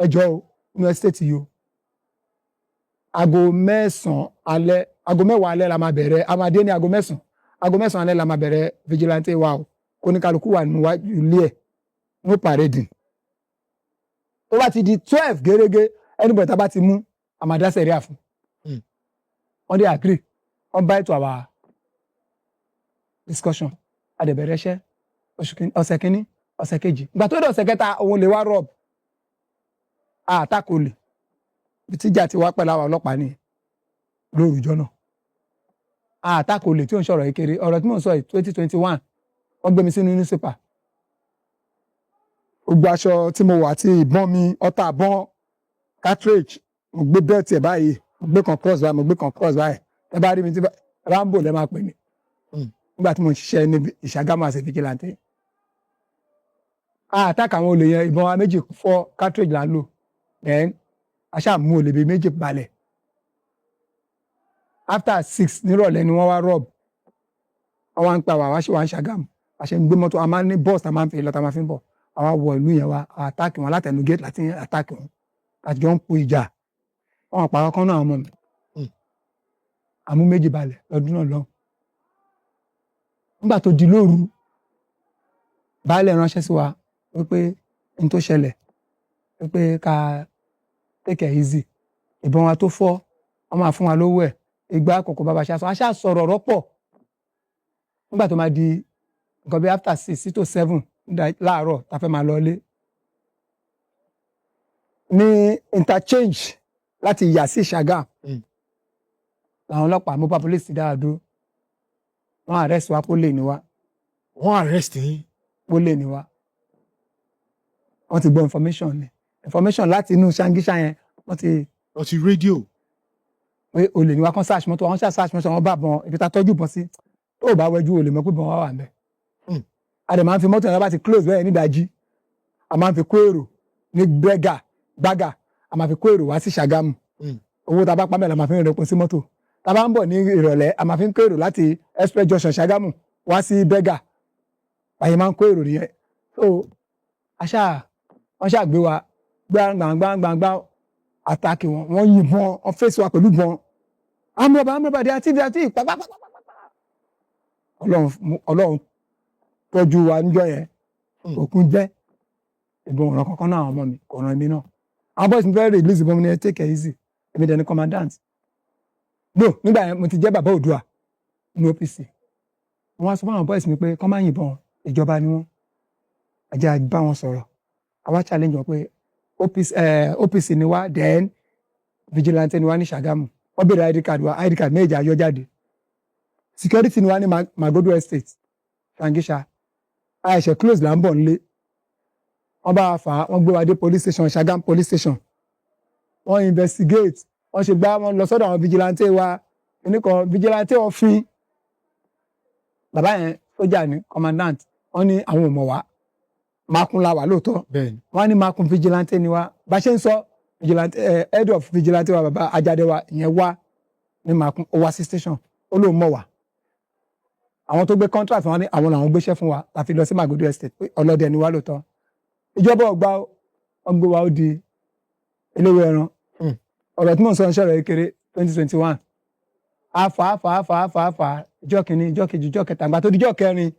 ẹ jọ̀ọ́ o, inú estate yìí o, aago 9 alẹ́, aago 10 alẹ́ la máa bẹ̀rẹ̀. A máa dé ní aago 9, aago 9 alẹ́ la máa bẹ̀rẹ̀ vigilante wa o. Kóníkálukú wà níwájú ilé ẹ̀, no parading. Tó bá ti di 12 gẹ́gẹ́, anybody tá a bá ti mú, a máa dá sẹ̀ríà fún. Wọ́n dé agree, wọ́n buy to our discussion. A dẹ̀ bẹ̀rẹ̀ iṣẹ́ oṣù kìíní, ọ̀sẹ̀ kìíní, ọ̀sẹ̀ kejì. Ìgbà tó dé ọ̀sẹ̀ kẹta, òun lè wá rob àtakò lè ibi tíjà ti wá pẹ̀lú àwọn ọlọ́pàá nìyẹn lórúkọ náà. Àtakò lè tí ò ń sọ̀rọ̀ kékeré. Ọ̀rọ̀ tí mò ń sọ yìí, 2021, wọ́n gbé mi sínú newspaper. Gbogbo aṣọ tí mo wà àti ìbọn mi, ọta ìbọn cartridge, mo gbé belt ẹ̀ báyìí, mo gbé kan cross báyìí, mo gbé kan cross báyìí. Ẹ bá rí mi tí Rambo lẹ máa pè mí nígbà tí mo ń ṣiṣẹ́ ní Ìṣàgámù as a vigilante. Àtàkà àwọn olè yẹn, ìbọn wa méjì fọ́, cartridge là ń lò. Then a ṣáà mú olè bíi méjì balẹ̀. After 6 nírọ̀lẹ́ ni wọ́n wá rob. Wọ́n wá ń pa wá, wá ṣe wá ń Ṣàgámù. A ṣe ń gbé mọ́tò, a máa ń ní bọ́ọ̀sì, a máa ń fi lọ, tá a máa fi ń bọ̀. Àwa wọ ìlú yẹn wá attack wọn látẹnu gate, láti attack wọn, láti jọ ń po ìjà. Wọn pa ọkàn náà, àwọn ọmọ mi. Àmú méjì balẹ̀ lọ́dún náà lọ́hùn. Nígbà tó di lóru, baálẹ̀ ránṣẹ́ sí wa wípé n tó ṣẹlẹ̀, wípé ká take it easy, ìbọn wa tó fọ́, wọ́n máa fún wa lówó ẹ̀, ìgbà àkọ́kọ́ bàbá ṣáṣọ aṣá sọ̀rọ̀ ọ̀rọ̀ pọ̀. Nígbà tó máa di nǹkan bí after 6 to 7 láàárọ̀, tá a fẹ́ máa lọ ilé ní interchange láti yà sí Ìṣàgà, làwọn ọlọ́pàá mobile police ti dára dúró. Wọ́n arrest wa, pólè ní wa. Wọ́n arrest yín? Pólè ní wa. Wọ́n ti gbọ́ information ni, information láti inú Ṣàngíṣà yẹn, wọ́n ti Lọ sí rédíò. Pé olè ní wa, kàn search mọ́tò. Wọ́n ṣáà search mọ́tò, wọ́n bá bọn ibi tá a tọ́jú bọ́n sí. Tó o bá wẹjú, olè mọ̀ pé bọn wá wà ńbẹ̀. A dẹ̀ máa ń fi mọ́tò yẹn bá ti close bẹ́ẹ̀ nídàájí, a máa ń fi kó èrò ní gbẹ́gà gbága, a máa fi kó èrò wá sí Ṣàgámù. Owó tá a bá pa mẹ́la, la máa fi ń rẹpọ̀ sí mọ́tò. Tá a bá ń bọ̀ ní ìrọ̀lẹ́, a máa fi ń kó èrò láti Express Junction Ṣàgámù wá sí Bẹ́gà. Báyìí máa ń kó èrò nìyẹn. So aṣá wọ́n ṣáà gbé wa gbàngbàngbàngbà, attack wọn, wọ́n yìnbọn, wọ́n fèsì wa pẹ̀lú ìbọn. Amúrọ̀bà, amúrọ̀bà dé àti dé àti pàpàpàpàpà. Ọlọ́run, Ọlọ́run tọ́jú wa níjọ́ yẹn. Òkun jẹ́ ìbọn ọ̀ràn kankan náà, àwọn ọmọ mi kò ràn mí náà. Àwọn boys mi fẹ́ release ìbọn mi ní, ẹ take it easy, èmi dẹ̀ ní commandant. No, nígbà yẹn mo ti jẹ́ bàbá Oòduà ní OPC. Wọ́n wá sọ fún àwọn boys mi pé kọ́ máa yìnbọn, ìjọba ni wọ́n, ẹ jẹ́ á bá wọn sọ̀rọ̀. Àwa challenge wọn pé OPC, OPC ni wá, then vigilante ni wá ní Ṣàgámù. Wọ́n béèrè ID card wa, ID card méjì ayọ́ jáde. Security ni wá ní Magodo Estate, Shangisha. Àìṣe close là ń bọ̀ nílé. Wọ́n bá wa fà á, wọ́n gbé wa dé police station, Ṣàgámù police station. Wọ́n investigate, wọ́n ṣe gbá, wọ́n lọ sọ́dọ̀ àwọn vigilante wa oníkan vigilante òfin. Bàbá yẹn, sójà ní commandant, wọ́n ní àwọn ò mọ̀ wá. Makun la wà lóòótọ́. Wọ́n ní Makun vigilante ni wá. Bá ṣe ń sọ vigilante, head of vigilante wa, bàbá Ajáde wa ìyẹn, wá ní Makun, ó wá sí station, ó lóun mọ̀ wá. Àwọn tó gbé contract wọn ní àwọn làwọn gbéṣẹ́ fún wa la fi lọ sí Magodo Estate, pé ọlọ́dẹ ni wá lóòótọ́. Ìjọba ọgbà, wọn gbé wa, ó di eléwé ẹran. Ọ̀rọ̀ tí mò ń sọ ń ṣọ̀rọ̀ kékeré. 2021, àfà àfà àfà àfà àfà, ìjọ kìíní, ìjọ kejì, ìjọ kẹta, àgbà tó di ìjọ kẹrin,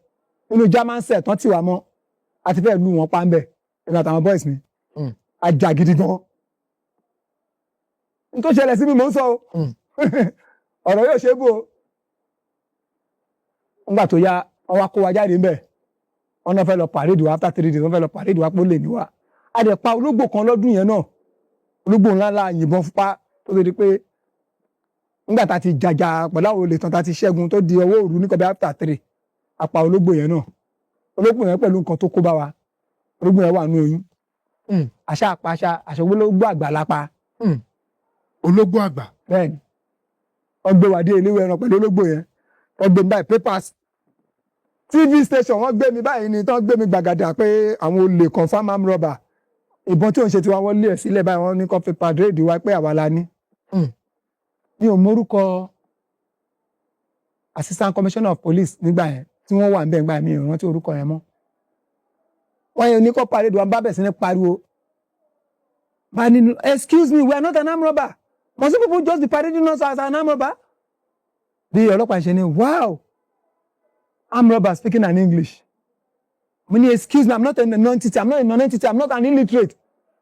nínú German set tán tì wá mọ́, àti fẹ́ẹ́ lù wọ́n pa ń bẹ̀, èmi àtàwọn boys mi. Ajá gidi gan. N tó ṣẹlẹ̀ sí mi mò ń sọ o. Ọ̀rọ̀ yóò ṣe é bò ó. Nígbà tó yá, wọ́n wá kó wa jáde ńbẹ̀. Wọ́n náà fẹ́ lọ parade wa after 3 days. Wọ́n fẹ́ lọ parade wa pé ó lè ní wa. A dẹ̀ pa ológbò kan lọ́dún yẹn náà, ológbò ńlá ńlá, yìnbọn pa tó fi di pé nígbà tá a ti jàjà pẹ̀lú àwọn olè tán, tá a ti ṣẹ́gun, tó di ọwọ́ òru níkan bí after 3, a pa ológbò yẹn náà. Ológbò yẹn pẹ̀lú nǹkan tó kó bá wa, ológbò yẹn wà ní oyún. Àṣà àpá àṣà àṣà ológbò àgbà la pa. Ológbò àgbà. Bẹ́ẹ̀ni, wọ́n gbé wa dé eléwé ẹran pẹ̀lú ológbò yẹn. Wọ́n gbé mi báyìí, papers, TV station, wọ́n gbé mi báyìí ni tán gbé mi gbàgàdà pé àwọn olè, confam arm robber, ìbọn tí òun ṣe tiwa, wọ́n lé ẹ̀ sílẹ̀ báyìí. Wọ́n ní kó fi parade wa pé àwa la ní. Mi ò mórúkọ assistant commissioner of police nígbà yẹn tí wọ́n wà ń bẹ̀ nígbà yẹn, mi ò rántí orúkọ yẹn mọ́. Wọ́n yẹn ní kó parade wa, bá bẹ̀ sí ní pariwo bá nínú, "Excuse me, we are not an arm robber. Must you people just be parading us as an arm robber?" Bí ọlọ́pàá ṣe ní, "Wow, arm robber speaking an English." Mo ní, "Excuse me, I'm not a non-entity. I'm not a non-entity. I'm not an illiterate.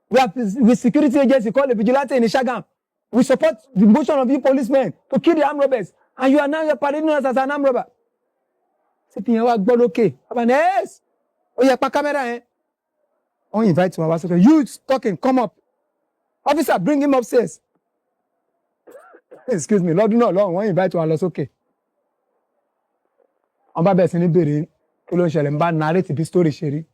We are with security agency called the vigilante in Shagam. We support the motion of you policemen to kill the armed robbers, and you are now parading us as an armed robber." CP yẹn wá gbọ́ lókè, bàbá ní, "Yes, ó yẹ pa camera yẹn." Wọ́n invite wọn wá sókè. "You talking, come up. Officer, bring him upstairs." Excuse me. Lọ́dún náà lọ́hùn, wọ́n invite wọn lọ sókè. Wọ́n bá bẹ̀rẹ̀ sí ní béèrè kí ló ń ṣẹlẹ̀. Ń bá narrate bí story ṣe rí.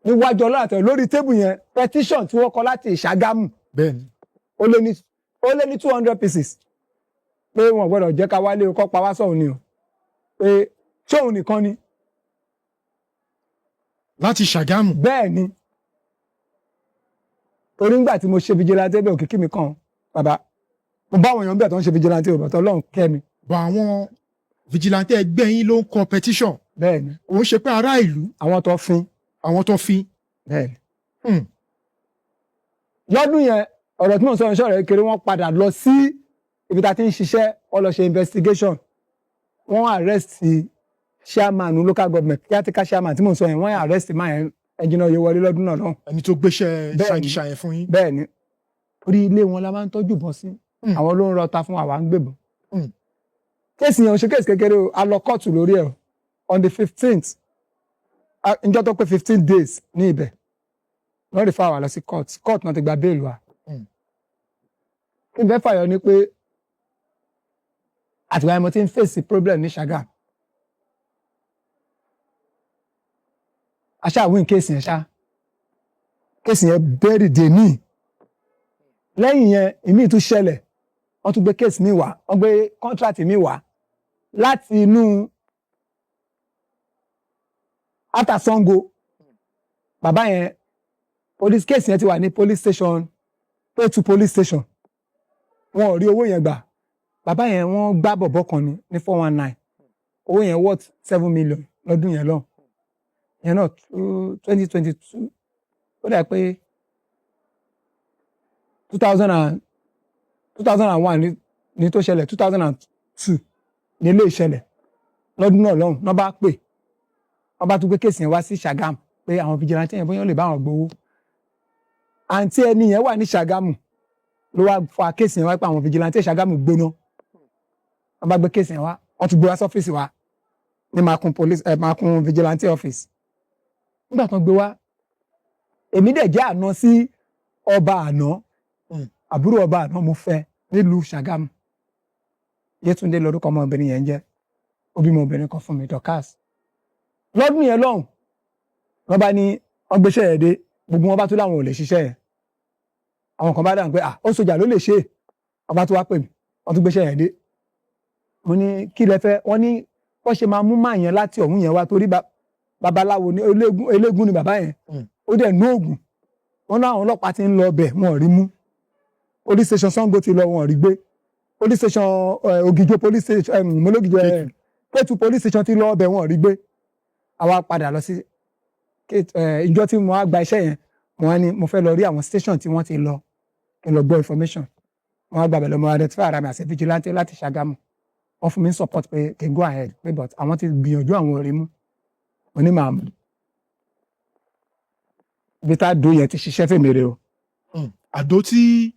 Níwájú ọlọ́run àtẹ̀wé, lórí table yẹn, petition tí wọ́n kọ láti Ìṣàgámù, ó lé ní 200 pieces, pé wọn gbọ́dọ̀ jẹ́ ká wálé o, kọ́ pa wá sọ̀hún ni o, pé ṣóun nìkan ni. Láti Ṣàgámù. Bẹ́ẹ̀ ni, torí ńgbà tí mo ṣe vigilante bẹ́ẹ̀, òkìkí mi kàn bàbá. Mo bá àwọn èèyàn bẹ́ẹ̀ tó ń ṣe vigilante ò bàtọ́, Ọlọ́run kẹ́ mi. Bọ̀ àwọn vigilante ẹgbẹ́ yín ló ń kọ petition? Bẹ́ẹ̀ ni. Òun ṣe pé ará ìlú? Àwọn tó fín. Àwọn tó fi. Bẹ́ẹ̀ ni. Lọ́dún yẹn, ọ̀rọ̀ tí mò ń sọ ìṣọ́ rẹ̀ kéré, wọ́n padà lọ sí ibi tá a ti ń ṣiṣẹ́, wọ́n lọ ṣe investigation, wọ́n arrest chairman local government, caretaker chairman tí mò ń sọ yẹn. Wọ́n arrest man yẹn, Engineer Oyèwọlé, lọ́dún náà lọ́hùn. Ẹni tó gbéṣẹ́ Bẹ́ẹ̀ni. ṣàǹgìṣà yẹn fún yín. Bẹ́ẹ̀ ni, orí ilé wọn la máa ń tọ́jú bọ́ sí. Àwọn ló ń rọta fún àwa ń gbébọn. Case yẹn ò ṣe case kékeré o. A lọ kóòtù lórí ẹ̀ o. On the 15th, njọ́ tó pé 15 days ní ibẹ̀, wọ́n refer wa lọ sí court. Court náà ti gba bail wa. Kí n fẹ́ fàyọ ni pé àtìgbà yẹn mo ti ń face problem ní Ṣàgàm. A ṣáà win case yẹn ṣá. Case yẹn bẹ́ẹ̀rì dè ní. Lẹ́yìn yẹn, ìmíì tún ṣẹlẹ̀. Wọ́n tún gbé case mi wá, wọ́n gbé contract mi wá láti inú after Sango. Bàbá yẹn, police case yẹn ti wà ní police station, Kétu police station. Wọn ò rí owó yẹn gbà. Bàbá yẹn, wọ́n gbá bọ̀bọ̀ kan ní 419. Owó yẹn worth 7 million lọ́dún yẹn lọ yẹn náà, 2022. Ó dà pé 2001 ní tó ṣẹlẹ̀, 2002 ní ilé ìṣẹ̀lẹ̀. Lọ́dún náà lọ́hùn náà, bá pè wọ́n, bá tún gbé case yẹn wá sí Ṣàgámù pé àwọn vigilante yẹn, bóyá ó lè bá wọn gbowó. Àǹtí ẹni yẹn wà ní Ṣàgámù ló wá fa case yẹn wá pé àwọn vigilante Ṣàgámù gbóná. Wọ́n bá gbé case yẹn wá, wọ́n tún gbé wá sọ́fíìsì wa ní Makun police, Makun vigilante office. Nígbà tó ń gbé wá Èmi dẹ̀ jẹ́ àná sí ọba àná. Àbúrò ọba àná mo fẹ́ nílùú Ṣàgámù. Yétúndé lórúkọ ọmọbìnrin yẹn ń jẹ́. Ó bímọ obìnrin kan fún mi, Dorcas. Lọ́dún yẹn lọ́hùn, wọ́n bá ní wọ́n gbéṣẹ́ yẹn dé, gbogbo wọn bá tún láwọn ò lè ṣiṣẹ́ yẹn. Àwọn kan bá dáhùn pé, "Ah, ó sọjà ló lè ṣe é." Wọ́n bá tún wá pè mí, wọ́n tún gbéṣẹ́ yẹn dé. Mo ní, "Kí lẹ fẹ́?" Wọ́n ní wọ́n ṣe máa mú máa yẹn láti ọ̀hún yẹn wá, torí babaláwo ni, eléégún, eléégún ni bàbá yẹn. Ó dẹ̀ ní oògùn. Wọ́n ní àwọn ọlọ́pàá ti ń lọ ọbẹ̀, wọn ò rí mú. Police station Sango ti lọ, wọn ò rí gbé. Police station Ògìjò, police station mọlógìjò, Kétu police station ti lọ ọbẹ̀, wọn ò rí gbé. Àwa padà lọ sí ìjọ tí mo wá gba iṣẹ́ yẹn, mo wá ní mo fẹ́ lọ rí àwọn station tí wọ́n ti lọ, kí n lọ gbọ́ information. Wọ́n wá gbàgbẹ́ lọ, mo identify ara mi as a vigilante láti Ṣàgámù. Wọ́n fún mi ní support pé kí n go ahead, pé but àwọn ti gbìyànjú, àwọn ò rí mú. Mo ní màá mú. Ibi tá a dùn yẹn ti ṣiṣẹ́ fèmí rè o. Àdó tí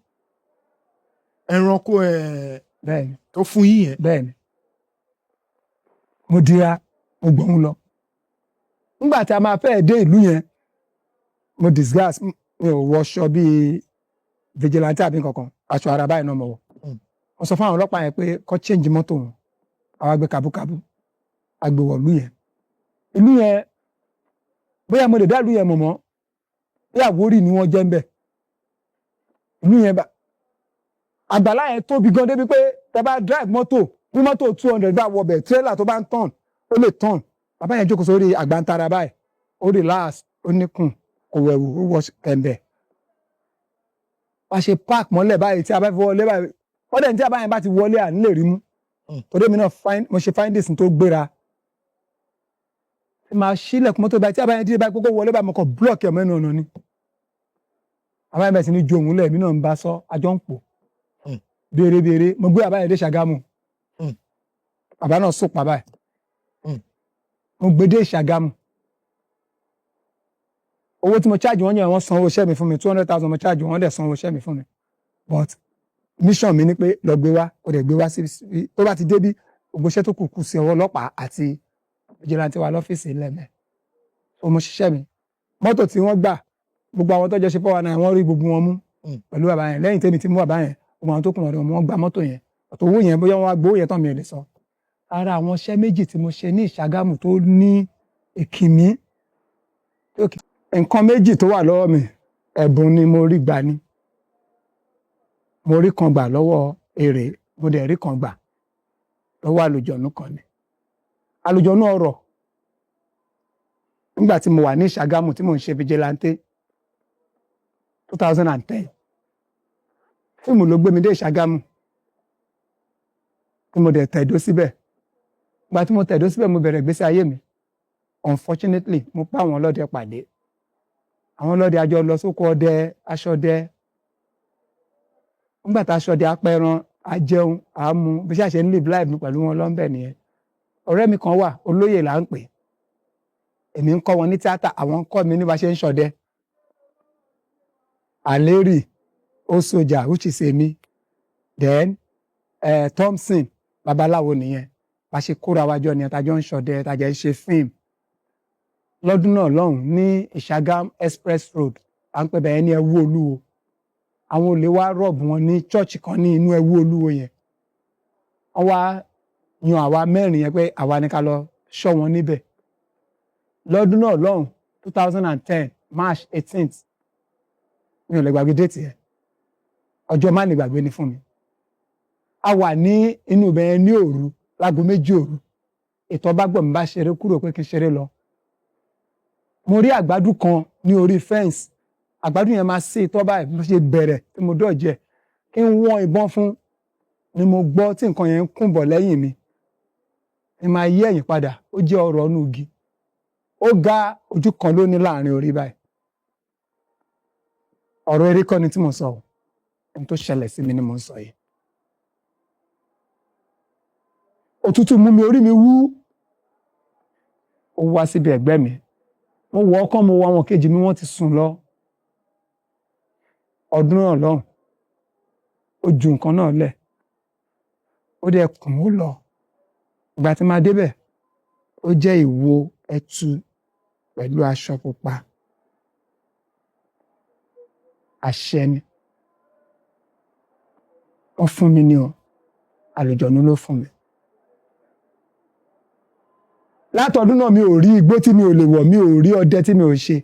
ẹranko ẹ Bẹ́ẹ̀ni. tó fún yín yẹn? Bẹ́ẹ̀ni. Mo dira, mo gbọ̀hún lọ. Nígbà tí a máa fẹ́ dé ìlú yẹn, mo disguise. Mi ò wọṣọ bíi vigilante àbí kankan, aṣọ ara báyìí náà mo wọ̀. Mo sọ fún àwọn ọlọ́pàá yẹn pé kó change mọ́tò wọn. Àwa gbé kabúkabú, a gbé wọ̀ ìlú yẹn. Ìlú yẹn, bóyá mo lè dá ìlú yẹn mọ̀ mọ́, bí Àwórì ni wọ́n jẹ́ ń bẹ̀. Ìlú yẹn bá àgbàlá yẹn tóbi gan débi pé tẹ bá drive mọ́tò, bí mọ́tò 200 bá wọbẹ̀, trailer tó bá ń turn, ó lè turn. Bàbá yẹn jókòó sórí àgbàntara báyìí, ó relax, ó níkùn, kò wẹ̀wù, ó wọ kẹ̀mbẹ̀. Wá ṣe park mọ́lẹ̀ báyìí tí a bá fi wọlé báyìí, wọ́n dẹ̀ ní tí a bá yẹn bá ti wọlé, à ń lè rí mú. Torí èmi náà mo ṣe findings tó gbéra tí máa ṣílẹ̀kùn mọ́tò báyìí, tí a bá yẹn dídé báyìí, kókó wọlé báyìí, mo kàn block ẹ̀ mẹ́nu ọ̀nà ni. Bàbá yẹn bẹ̀rẹ̀ sí ní ju òun lẹ̀, èmi náà ń bá sọ, àjọ ń pò. Béèrè béèrè, mo gbé bàbá yẹn dé Ṣàgámù. Bàbá náà sùn pa báyìí. Mo gbé dé Ṣàgámù. Owó tí mo charge wọ́n yẹn, wọ́n san owó iṣẹ́ mi fún mi. 200,000 mo charge wọ́n, dẹ̀ san owó iṣẹ́ mi fún mi. But mission mi ni pé lọ gbé wá, kó dẹ̀ gbé wá sí tó bá ti débí, gbogbo iṣẹ́ tó kù kù sí ọwọ́ ọlọ́pàá àti vigilante wa lọ́fíìsì lẹ́mẹ̀ẹ́. So mo ṣiṣẹ́ mi. Mọ́tò tí wọ́n gbà, gbogbo àwọn tó jẹ́ ṣe 419, wọ́n rí gbogbo wọn mú pẹ̀lú bàbá yẹn. Lẹ́yìn tẹ́mi ti mú bàbá yẹn, gbogbo àwọn tó kù wọ́n wọ́n gba mọ́tò yẹn. Ọ̀tọ̀ owó yẹn, bóyá wọ́n wá gbowó yẹn tán, mi ò lè sọ. Ara àwọn iṣẹ́ méjì tí mo ṣe ní Ìṣàgámù tó ní ìkìmí, nǹkan méjì tó wà lọ́wọ́ mi, ẹ̀bùn ni mo rí gbà ni. Mo rí kan gbà lọ́wọ́ èrè, mo dẹ̀ rí kan gbà lọ́wọ́ àlùjọ̀nú kan ni. Àlùjọ̀nú ọ̀rọ̀, nígbà tí mo wà ní Ìṣàgámù tí mò ń ṣe vigilante, 2010, fíìmù ló gbé mi dé Ìṣàgámù tí mo dẹ̀ tẹ̀dó síbẹ̀. Ìgbà tí mo tẹ̀dó síbẹ̀, mo bẹ̀rẹ̀ ìgbésí ayé mi. Unfortunately, mo bá àwọn ọlọ́dẹ pàdé. Àwọn ọlọ́dẹ, àjọ lọ sóko ọdẹ, aṣọdẹ. Nígbà tá aṣọdẹ, apẹran, ajẹun, àmú, bí ṣáà ṣe ń live life mi pẹ̀lú wọn lọ́nbẹ̀ nìyẹn. Ọ̀rẹ́ mi kan wà, olóyè là ń pè. Èmi ń kọ́ wọn ní tíátà, àwọn ń kọ́ mi ní bá ṣe ń ṣọdẹ. Àlérì ó sojà, which is èmi, then Thompson babaláwo nìyẹn. Bá ṣe kóra wájọ nìyẹn, tájọ ń ṣọdẹ, tájọ ń ṣe fíìmù lọ́dún náà lọ́hùn ní Ìṣàgám Express Road, à ń pè bẹ́ẹ̀ ní Ẹwú Olúwo. Àwọn olè wá rob wọn ní church kan ní inú Ẹwú Olúwo yẹn. Wọ́n wá yan àwa mẹ́rin yẹn pé àwa ní ká lọ ṣọ́ wọn níbẹ̀ lọ́dún náà lọ́hùn, 2010 March 18th. Mi ò lè gbàgbé date yẹn, ọjọ́ má lè gbàgbé ni fún mi. A wà ní inú ibẹ̀ yẹn ní òru, láago 2 òru. Ètò ọba gbọ̀n mi bá ṣeré kúrò pé kí n ṣeré lọ, mo rí àgbádùn kan ní orí fence. Àgbádùn yẹn máa ṣe ìtọ́ báyìí. Mo ṣe bẹ̀rẹ̀ tí mo dọ̀jẹ̀ kí n wọ́n ìbọn fún ni mo gbọ́ tí nǹkan yẹn ń kún bọ̀ lẹ́yìn mi. Ni máa yí ẹ̀yìn padà, ó jẹ́ ọ̀rọ̀ ọ̀nù igi. Ó ga, ojú kan ló ní láàrin orí báyìí. Ọ̀rọ̀ eré kọ́ ni tí mo sọ o, ohun tó ṣẹlẹ̀ sí mi ni mo ń sọ yìí. Òtútù mú mi, orí mi wú. Ó wá síbi ẹ̀gbẹ́ mi, mo wọ ọkàn, mo wọ àwọn kejì mi, wọ́n ti sùn lọ. Ọdún náà lọ́hùn, ó ju nǹkan náà lẹ̀, ó dẹ̀ kùn ó lọ. Ìgbà tí máa débẹ̀, ó jẹ́ ìwo ẹtu pẹ̀lú aṣọ pupa. Àṣẹ ni wọ́n fún mi ní o, àlùjọ̀nú ló fún mi. Látọdún náà, mi ò rí igbó tí mi ò lè wọ̀, mi ò rí ọdẹ tí mi ò ṣe.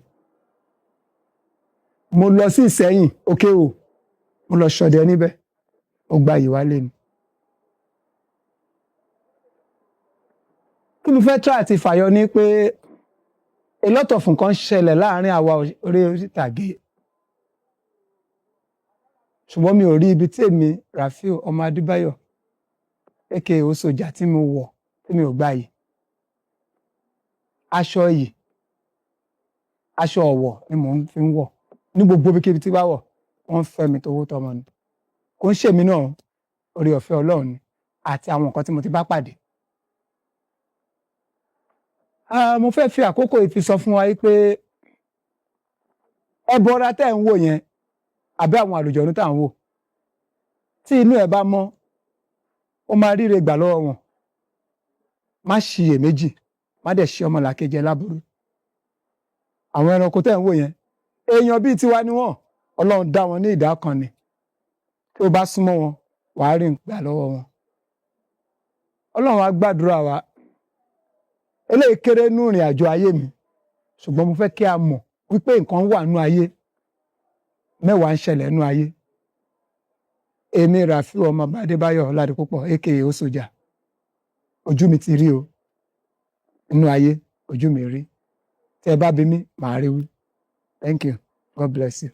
Mo lọ sí Ìsẹ́yìn òkè o, mo lọ ṣọdẹ níbẹ̀, ó gba ìwálé mi. Kí mo fẹ́ try àti fàyọ ni pé a lot of nǹkan ṣẹlẹ̀ láàrin àwa orí ìtàgé, ṣùgbọ́n mi ò rí ibi tí èmi, Rafiu ọmọ Adébáyọ̀ aka Osoja, tí mo wọ̀ tí mi ò gbà yìí. Aṣọ yìí, aṣọ ọ̀wọ̀ ni mò ń fi ń wọ̀ ní gbogbo ibikíbi tí bá wọ̀. Wọ́n ń fẹ́ mi towó tọmọ ni. Kò ń ṣèmi náà, orí ọ̀fẹ́ Ọlọ́run ni àti àwọn nǹkan tí mo ti bá pàdé. Ah, mo fẹ́ fi àkókò yìí fi sọ fún wa pé ẹbọra tẹ́ ń wò yẹn àbí àwọn àlùjọ̀nú tá à ń wò, tí inú ẹ̀ bá mọ́, ó máa ríre gbà lọ́wọ́ wọn. Má ṣiyèméjì, má dẹ̀ ṣe ọmọlàkejì ẹ láburú. Àwọn ẹranko tẹ́ ń wò yẹn, èèyàn bíi tiwa ni wọ́n. Ọlọ́run dá wọn ní ìdá kan ni. Tí o bá súnmọ́ wọn, wàá rí gbà lọ́wọ́ wọn. Ọlọ́run á gbàdúrà wa. Eléyìí kéré nú ìrìn àjò ayé mi, ṣùgbọ́n mo fẹ́ kí a mọ̀ wípé nǹkan wà nú ayé, mẹ́wàá ń ṣẹlẹ̀ nú ayé. Èmi, Rafiu ọmọ Adébáyọ̀ Ọládipúpọ̀ aka Osoja, ojú mi ti rí o nínú ayé, ojú mi rí. Tí ẹ bá bí mi, màá rí wí. Thank you, God bless you.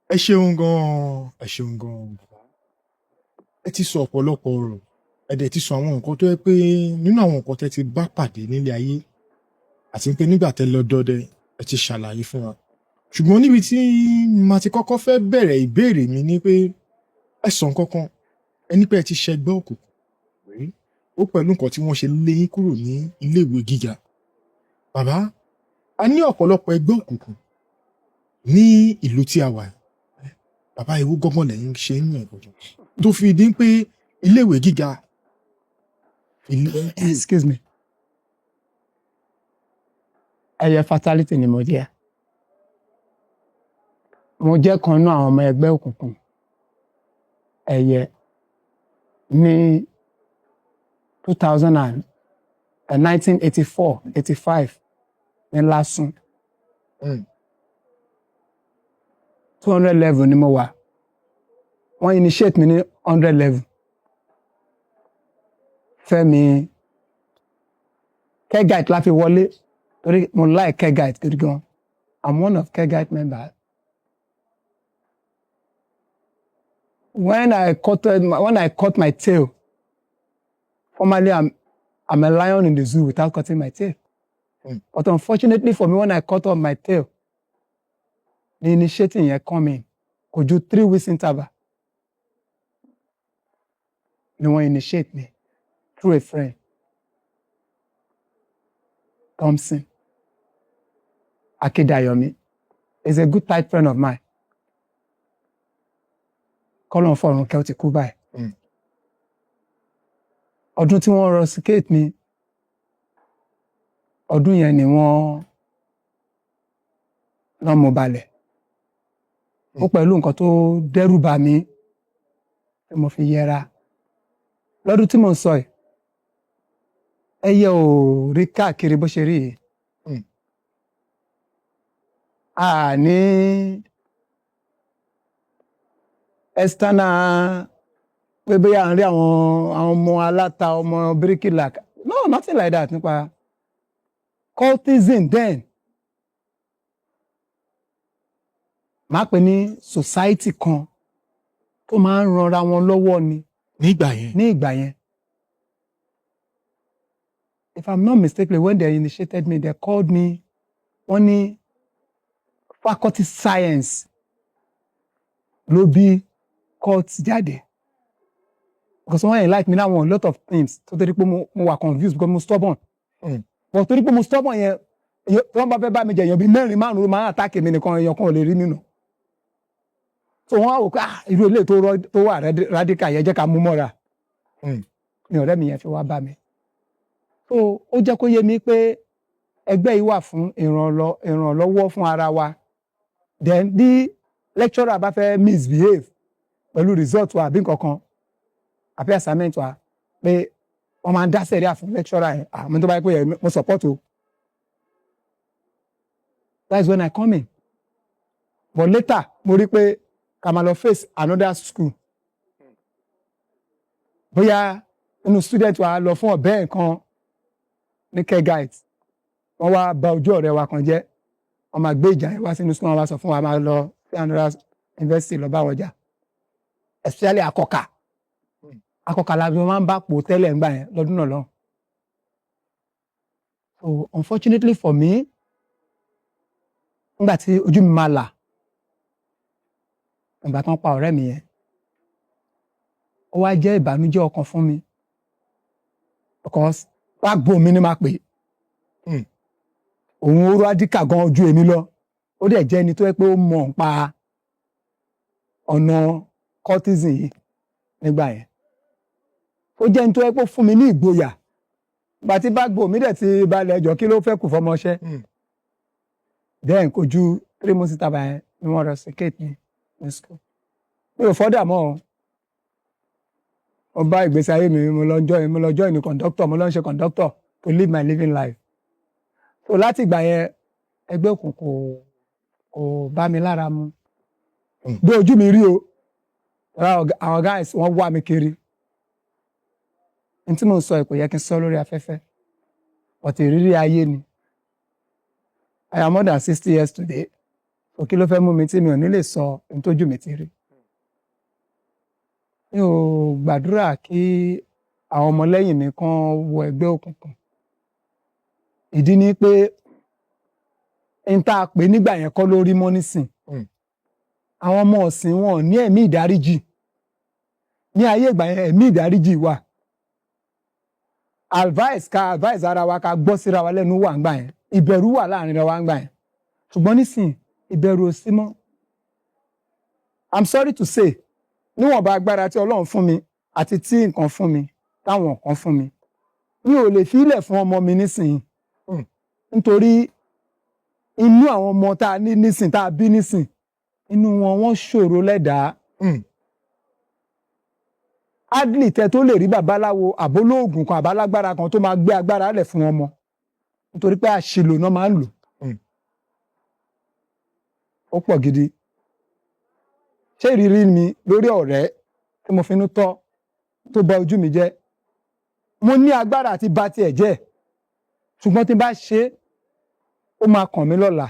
Ẹ ṣeun gan-an, ẹ ṣeun gan-an, bàbá. Ẹ ti sọ ọ̀pọ̀lọpọ̀ ọ̀rọ̀, ẹ dẹ̀ ti sọ àwọn nǹkan tó yẹ pé nínú àwọn nǹkan tẹ́ ti bá pàdé nílé ayé, àti pé nígbà tẹ́ lọ dọdẹ, ẹ ti ṣàlàyé fún wa. Ṣùgbọ́n níbi tí màá ti kọ́kọ́ fẹ́ bẹ̀rẹ̀ ìbéèrè mi ni pé ẹ sọ nǹkan kan, ẹ ní pé ẹ ti ṣẹgbẹ́ òkùnkùn rí, ó pẹ̀lú nǹkan tí wọ́n ṣe lé yín kúrò ní iléèwé gíga. Bàbá, a ní ọ̀pọ̀lọpọ̀ ẹgbẹ́ òkùnkùn ní ìlú tí a wà yìí. Bàbá, ewu gọ́gán lẹ́yìn ṣe ń yàn gbọ̀ngàn tó fi dín pé iléèwé gíga Excuse me. Ẹyẹ fatality ni mo jẹ́. Mo jẹ́ kan nínú àwọn ọmọ ẹgbẹ́ òkùnkùn ẹyẹ ní two thousand and 1984, 85 ní LÁSUN. 200 level ni mo wà. Wọ́n initiate mi ní 100 level. Fẹ́mi Kegite la fi wọlé, torí mo like Kegite gidi gan. I'm one of Kegite members. When I cut my tail, formerly I'm a lion in the zoo without cutting my tail. But unfortunately for me, when I cut off my tail, the initiating yẹn come in. Kò ju 3 weeks interval ni wọ́n initiate me through a friend, Thompson Akedayomi, is a good tight friend of mine. Kọ́lọ́n fọ̀run kẹ́, ó ti kú báyìí. Ọdún tí wọ́n rusticate mi, ọdún yẹn ni wọ́n lọ́ mú balẹ̀. Ó pẹ̀lú nǹkan tó dẹ́rù bà mí tí mo fi yẹra. Lọ́dún tí mo ń sọ yìí, ẹyẹ ò rí káàkiri bó ṣe rí yìí. A ní external pé bóyá à ń rí àwọn ọmọ aláta, ọmọ bíríkìlà. No, nothing like that nípa cultism then. Máa pè ní society kan tó máa ń ranra wọn lọ́wọ́ ni. Nígbà yẹn. Ní ìgbà yẹn. If I'm not mistaken, when they initiated me, they called me, wọ́n ní faculty science ló bí cult jáde, because wọ́n like me láwọn a lot of things tó torí pé mo wà confused because mo stubborn. But torí pé mo stubborn yẹn, tí wọ́n bá fẹ́ bá mi jẹ, èèyàn bíi mẹ́rin márùn-ún ló máa ń attack mi nìkan, èèyàn kan ò lè rí mi nù. So wọ́n á wò pé, ah, irú eléyìí tó tó wà radical yẹn, jẹ́ ká mú mọ́ra. Ni ọ̀rẹ́ mi yẹn fi wá bá mi. So ó jẹ́ kó yé mi pé ẹgbẹ́ yìí wà fún ìrànlọ́wọ́ fún ara wa. Then bí lecturer bá fẹ́ misbehave pẹ̀lú result wa àbí nǹkan kan àbí assignment wa, pé wọ́n máa ń dá sẹ̀ríà fún lecturer yẹn, àmọ́ tó bá yẹ pé mo support o. That is when I come in. But later mo rí pé ká máa lọ face another school, bóyá inú student wa lọ fún ọ̀bẹ nǹkan ní Kegite, wọ́n wá bà ojú ọ̀rẹ́ wa kan jẹ́, wọ́n máa gbé ìjà yẹn wá sínú school, wọ́n wá sọ fún wa, máa lọ sí another university lọ bá wọn jà, especially Akọkà. Akọkà la fi máa ń bá pò tẹ́lẹ̀ ńgbà yẹn lọ́dún náà lọ. So unfortunately for me, nígbà tí ojú mi máa là, ìgbà tó ń pa ọ̀rẹ́ mi yẹn, ó wá jẹ́ ìbànújẹ́ ọkàn fún mi because backbone mi ni máa pè. Òun ó radical gan ojú èmi lọ. Ó dẹ̀ jẹ́ ẹni tó yẹ pé ó mọ̀ nípa ọ̀nà cultism yìí nígbà yẹn. Ó jẹ́ ẹni tó yẹ pé ó fún mi ní ìgboyà. Ìgbà tí backbone mi dẹ̀ ti balẹ̀, ẹjọ́ kí ló fẹ́ kù fọmọṣẹ́? Then kò ju 3 months interval yẹn ni wọ́n rusticate mi ní school. Mi ò fọ́dà mọ́ o. Mo bá ìgbésí ayé mi, mo lọ join ní conductor, mo lọ ń ṣe conductor to live my living life. So láti ìgbà yẹn, ẹgbẹ́ òkùnkùn kò bá mi lára mu. Bí ojú mi rí o, àwọn guys wọ́n wá mi kiri. N tí mo ń sọ ẹ̀ kò yẹ kí n sọ lórí afẹ́fẹ́, but ìrírí ayé ni. I am more than 60 years today, so kí ló fẹ́ mú mi tí mi ò ní lè sọ ohun tójú mi ti rí? Mi ò gbàdúrà kí àwọn ọmọlẹ́yìn mi kan wọ ẹgbẹ́ òkùnkùn. Ìdí ni pé n tá a pè nígbà yẹn kọ́ ló rí mọ́ nísìn. Àwọn ọmọ ọ̀sìn wọn ò ní ẹ̀mí ìdáríjì. Ní ayé ìgbà yẹn, ẹ̀mí ìdáríjì wà. Advice, ká advice ara wa, ká gbọ́ síra wa lẹ́nu wà ńgbà yẹn. Ìbẹ̀rù wà láàrin wa ńgbà yẹn, ṣùgbọ́n nísìn ìbẹ̀rù ò sí mọ́. I'm sorry to say, níwọ̀nba agbára tí Ọlọ́run fún mi àti tí nǹkan fún mi, táwọn kan fún mi, mi ò lè fílẹ̀ fún ọmọ mi nísìnyí, nítorí inú àwọn ọmọ tá a ní nísìn, tá a bí nísìn, inú wọn, wọ́n ṣòro lẹ́dàá. Hardly tẹ tó lè rí babaláwo àbólóògùn kan àbálágbára kan tó máa gbé agbára lẹ̀ fún ọmọ, nítorí pé àṣìlò náà máa ń lò. Ó pọ̀ gidi. Ṣé ìrírí mi lórí ọ̀rẹ́ tí mo finú tọ́ tó bà ojú mi jẹ́, mo ní agbára àti bà tiẹ̀ jẹ́, ṣùgbọ́n tí n bá ṣe é, ó máa kàn mí lọ́la.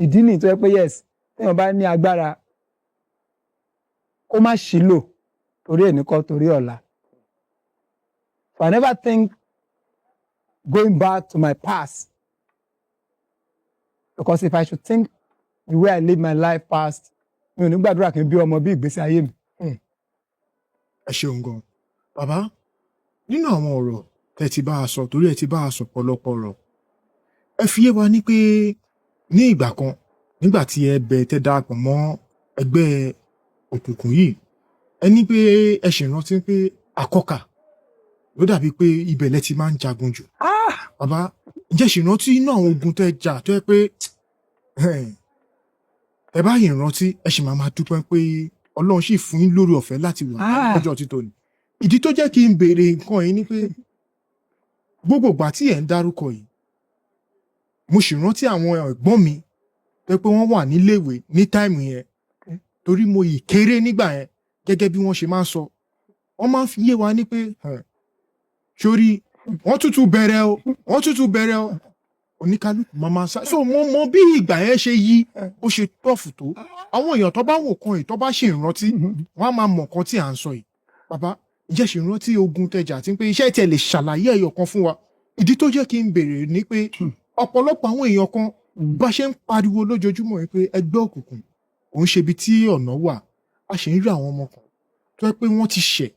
Ìdí nìyí tó yẹ pé yes, téèyàn bá ní agbára, kó má ṣìlò torí ẹnì kan, torí ọ̀la. So I never think going back to my past, because if I should think the way I live my life past, mi ò ní gbàdúrà kí n bí ọmọ bí ìgbésí ayé mi. Ẹ ṣeun gan, bàbá. Nínú àwọn ọ̀rọ̀ tẹ́ ti bá a sọ, torí ẹ ti bá a sọ pọ̀lọpọ̀ ọ̀rọ̀, ẹ fi yé wa ní pé ní ìgbà kan, nígbà tí ẹ bẹ tẹ́ darapọ̀ mọ́ ẹgbẹ́ òkùnkùn yìí, ẹ ní pé ẹ sì rántí pé Àkọkà ló dàbí pé ibẹ̀ lẹ ti máa ń jagun jù. Bàbá, ǹjẹ́ sì rántí inú àwọn ogun tẹ́ jà tó yẹ pé ẹ bá yìí rántí, ẹ sì máa máa dúpẹ́ pé Ọlọ́run sì fún yín lórí ọ̀fẹ́ láti wà lọ́jọ́ títòní? Ìdí tó jẹ́ kí n béèrè nǹkan yìí ni pé gbogbo ìgbà tí ẹ̀ ń dárúkọ yìí, mo sì rántí àwọn ẹ̀gbọ́n mi tó yẹ pé wọ́n wà níléèwé ní time yẹn, torí mo yìí kéré nígbà yẹn. Gẹ́gẹ́ bí wọ́n ṣe máa ń sọ, wọ́n máa ń fi yé wa ní pé, sórí wọ́n tútù bẹ̀rẹ̀ o, wọ́n tútù bẹ̀rẹ̀ o, oníkálukú máa máa sá. So mo mọ bí ìgbà yẹn ṣe yí, ó ṣe tough tó. Àwọn èèyàn tó bá wò kan yìí, tó bá ṣì ń rántí, wọ́n á máa mọ̀ nǹkan tí à ń sọ yìí. Bàbá, ǹjẹ́ ṣì ń rántí ogun tẹjà àti pé iṣẹ́ tiẹ̀ lè ṣàlàyé ẹyọ kan fún wa? Ìdí tó jẹ́ kí n béèrè ni pé ọ̀pọ̀lọpọ̀ àwọn èèyàn kan bá ṣe ń pariwo lójoojúmọ́ yìí pé ẹgbẹ́ òkùnkùn òun ṣe ibi tí ọ̀nà wà, a ṣì ń rí àwọn ọmọ kan tó yẹ pé wọ́n ti ṣẹ̀,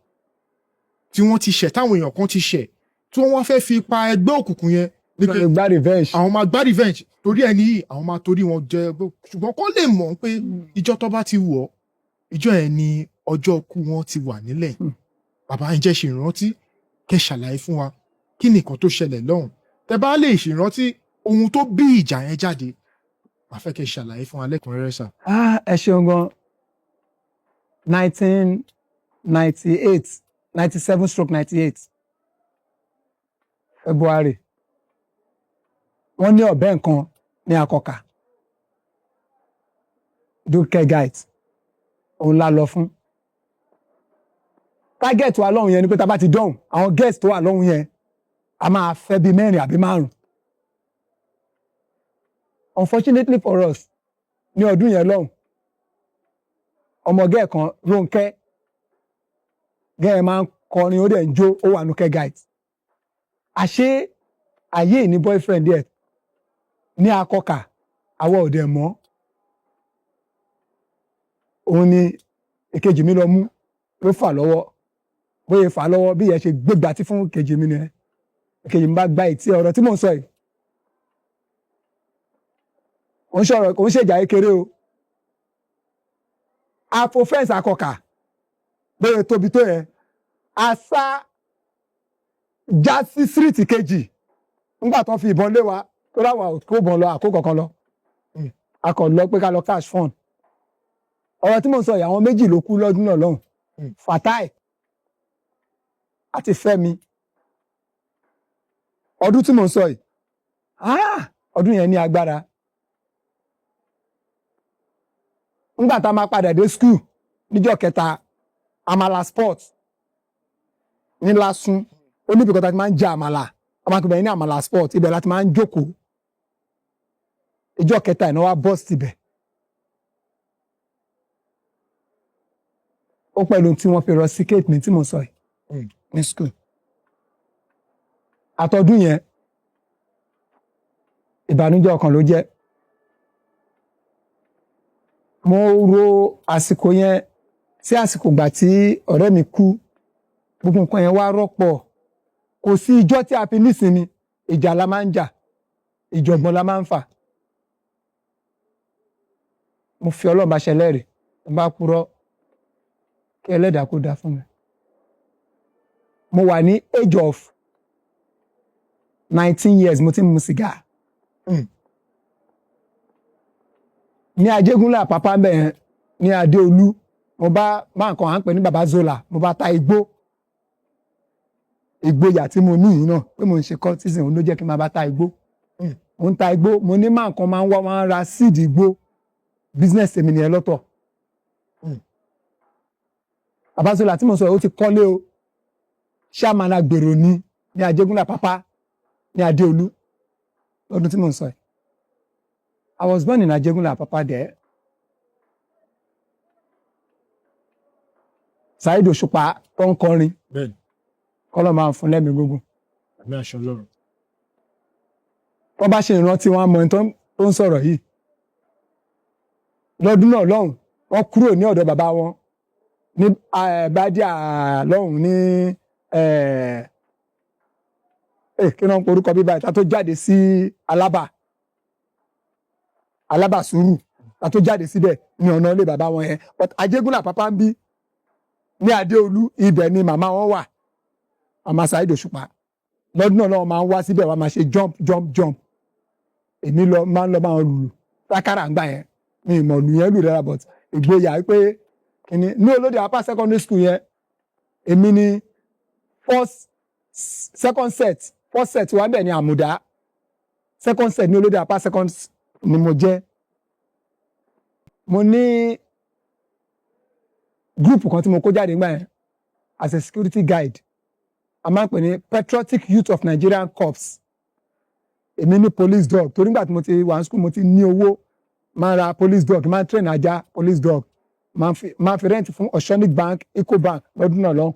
tí wọ́n ti ṣẹ̀, táwọn èèyàn kan ti ṣẹ̀, tí wọ́n wá fẹ́ fi pa ẹgbẹ́ òkùnkùn yẹn ní pé gba revenge. Àwọn máa gbá revenge torí ẹni yìí, àwọn máa torí wọn jẹ ẹgbẹ́. Ṣùgbọ́n kó lè mọ̀ pé ìjọ tó bá ti wọ̀, ìjọ yẹn ni ọjọ́ kú wọn ti wà nílẹ̀. Bàbá, ǹjẹ́ ṣe ìrántí kẹ́ ṣàlàyé fún wa kí ni nǹkan tó ṣẹlẹ̀ lọ́hùn, tẹ́ bá lè ṣèrántí ohun tó bí ìjà yẹn jáde? Màá fẹ́ kẹ́ ṣàlàyé fún wa lẹ́kùnrẹ́rẹ́, sà. Ah, ẹ ṣeun gan. 1998, 97/98, February, wọ́n ní ọ̀bẹ nǹkan ní Akọkà Dúkẹ́ guide, òun la lọ fún. Target wa lọ́hùn yẹn ni pé tá a bá ti dọ̀hùn, àwọn guest tó wà lọ́hùn yẹn, a máa fẹ́ bíi mẹ́rin àbí márùn. Unfortunately for us, ní ọdún yẹn lọ́hùn, ọmọ girl kan, Rónkẹ́, girl máa ń kọrin, ó dẹ̀ ń jó, ó wà nùkẹ́ guide. Àṣé ayé ní boyfriend ẹ̀ ní Akọkà, àwa ò dẹ̀ mọ̀. Òun ni èkejì mi lọ mú, ló fà lọ́wọ́. Bóyá fà lọ́wọ́, bí ìyẹn ṣe gbégbá tí fún èkejì mi nìyẹn. Èkejì mi bá gba ìtí. Ọ̀rọ̀ tí mò ń sọ yìí kò ń sọ̀rọ̀, kò ń ṣèjà kékeré o. Àfò fence Akọkà bóyá tóbi tó yẹn, àṣà já sí street kejì. Nígbà tó fi ìbọn lé wa tó láwọn kó bọ̀n lọ, àkó kankan lọ, a kàn lọ pé ká lọ cash fund. Ọ̀rọ̀ tí mò ń sọ yìí, àwọn méjì ló kú lọ́dún náà lọ́hùn, Fatai àti Fẹ́mi. Ọdún tí mò ń sọ yìí, ah, ọdún yẹn ní agbára. Nígbà tá a máa padà dé school níjọ́ kẹta, Àmàlà Sport ní Lásùn, ó níbi kan tá a ti máa ń jẹ àmàlà, a máa ń pè ní Àmàlà Sport, ibẹ̀ la ti máa ń jókòó. Ìjọ́ kẹta, ìnáwó wa bọ́ síbẹ̀, ó pẹ̀lú tí wọ́n fi rusticate mi tí mo sọ yìí ní school. Àtọdún yẹn, ìbànújẹ́ ọkàn ló jẹ́. Mo ro àsìkò yẹn sí àsìkò ìgbà tí ọ̀rẹ́ mi kú, gbogbo nǹkan yẹn wá rọ́pọ̀. Kò sí ijọ́ tí a fi nísinmi, ìjà la máa ń jà, ìjọ̀gbọ̀n la máa ń fà. Mo fi Ọlọ́run bá ṣẹlẹ́rìí, mo bá purọ́, kí ẹlẹ́dàá kó dáa fún mi. Mo wà ní age of 19 years, mo ti ń mu sìgá. Ní Ajégúnlẹ̀ Àpápá ń bẹ̀ yẹn, ní Adéolú, mo bá máa nǹkan à ń pè ní Baba Zola, mo bá ta igbó. Ìgboyà tí mo ní yìí náà pé mo ń ṣe cultism, òun ló jẹ́ kí n máa bá ta igbó. Mo ń ta igbó, mo ní máa nǹkan máa ń wá, máa ń ra seed igbó. Business èmi nìyẹn lọ́tọ̀. Baba Zola tí mo sọ yìí, ó ti kọ́lé o. Chairman agbèrò ni ní Ajégúnlẹ̀ Àpápá ní Adéolú lọ́dún tí mo ń sọ yìí. I was born in Ajégúnlẹ̀ Àpápá there. Saheed Òṣùpá tó ń kọrin, kọ́lọ́ máa ń fún lẹ́mìí gbogbo. Àmì àṣọ Ọlọ́run. Tó bá ṣe ìrántí wọn, á mọ ẹni tó ń sọ̀rọ̀ yìí. Lọ́dún náà lọ́hùn, wọ́n kúrò ní ọ̀dọ̀ bàbá wọn ní Bádíà lọ́hùn ní kí ló ń porúkọ bíbá ìta tó jáde sí Alábà, Alábà Sùúrù, ta tó jáde síbẹ̀ ní ọ̀nà ilé bàbá wọn yẹn. But Ajégúnlẹ̀ Àpápá ń bí ní Adéolú, ibẹ̀ ni màmá wọn wà, màmá Saheed Òṣùpá. Lọ́dún náà lọ́wọ́ máa ń wá síbẹ̀, wọ́n máa ṣe jump, jump, jump. Èmi lọ máa ń lọ máa ń lù sákàrà ńgbà yẹn. Mi ì mọ̀ lù yẹn lù rárá, but ìgboyà pé kìíní ní Olóde Apá secondary school yẹn, èmi ni first, second set. First set wà bẹ́ẹ̀ ni Àmùdá, second set ní Olóde Apá second ni mo jẹ́. Mo ní group kan tí mo kó jáde nígbà yẹn as a security guide, a máa ń pè ní Patriotic Youth of Nigerian Corps. Èmi ní police dog, torí nígbà tí mo ti wà ní school, mo ti ní owó, máa ra police dog, máa train ajá police dog, máa fi rent fún Oceanic Bank, Ecobank lọ́dún náà lọ.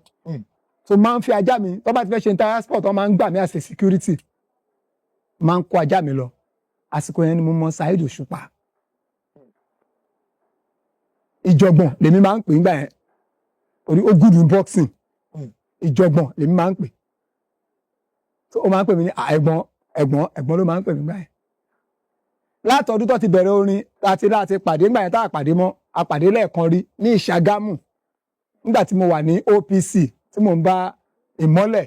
So máa ń fi ajá mi, tó bá ti fẹ́ ṣe entire sport, wọ́n máa ń gbà mí as a security, máa ń kó ajá mi lọ. Àsìkò yẹn ni mo mọ Saheed Òṣùpá. Ìjọ̀gbọ̀n lèmi máa ń pè nígbà yẹn, torí ó good in boxing. Ìjọ̀gbọ̀n lèmi máa ń pè. So ó máa ń pè mí ní ẹ̀gbọ́n, ẹ̀gbọ́n, ẹ̀gbọ́n ló máa ń pè mí nígbà yẹn. Látọdún tó ti bẹ̀rẹ̀ orin láti pàdé nígbà yẹn, tá a pàdé mọ́. A pàdé lẹ́ẹ̀kan rí ní Ìṣàgámù nígbà tí mo wà ní OPC, tí mò ń bá Ìmọ́lẹ̀,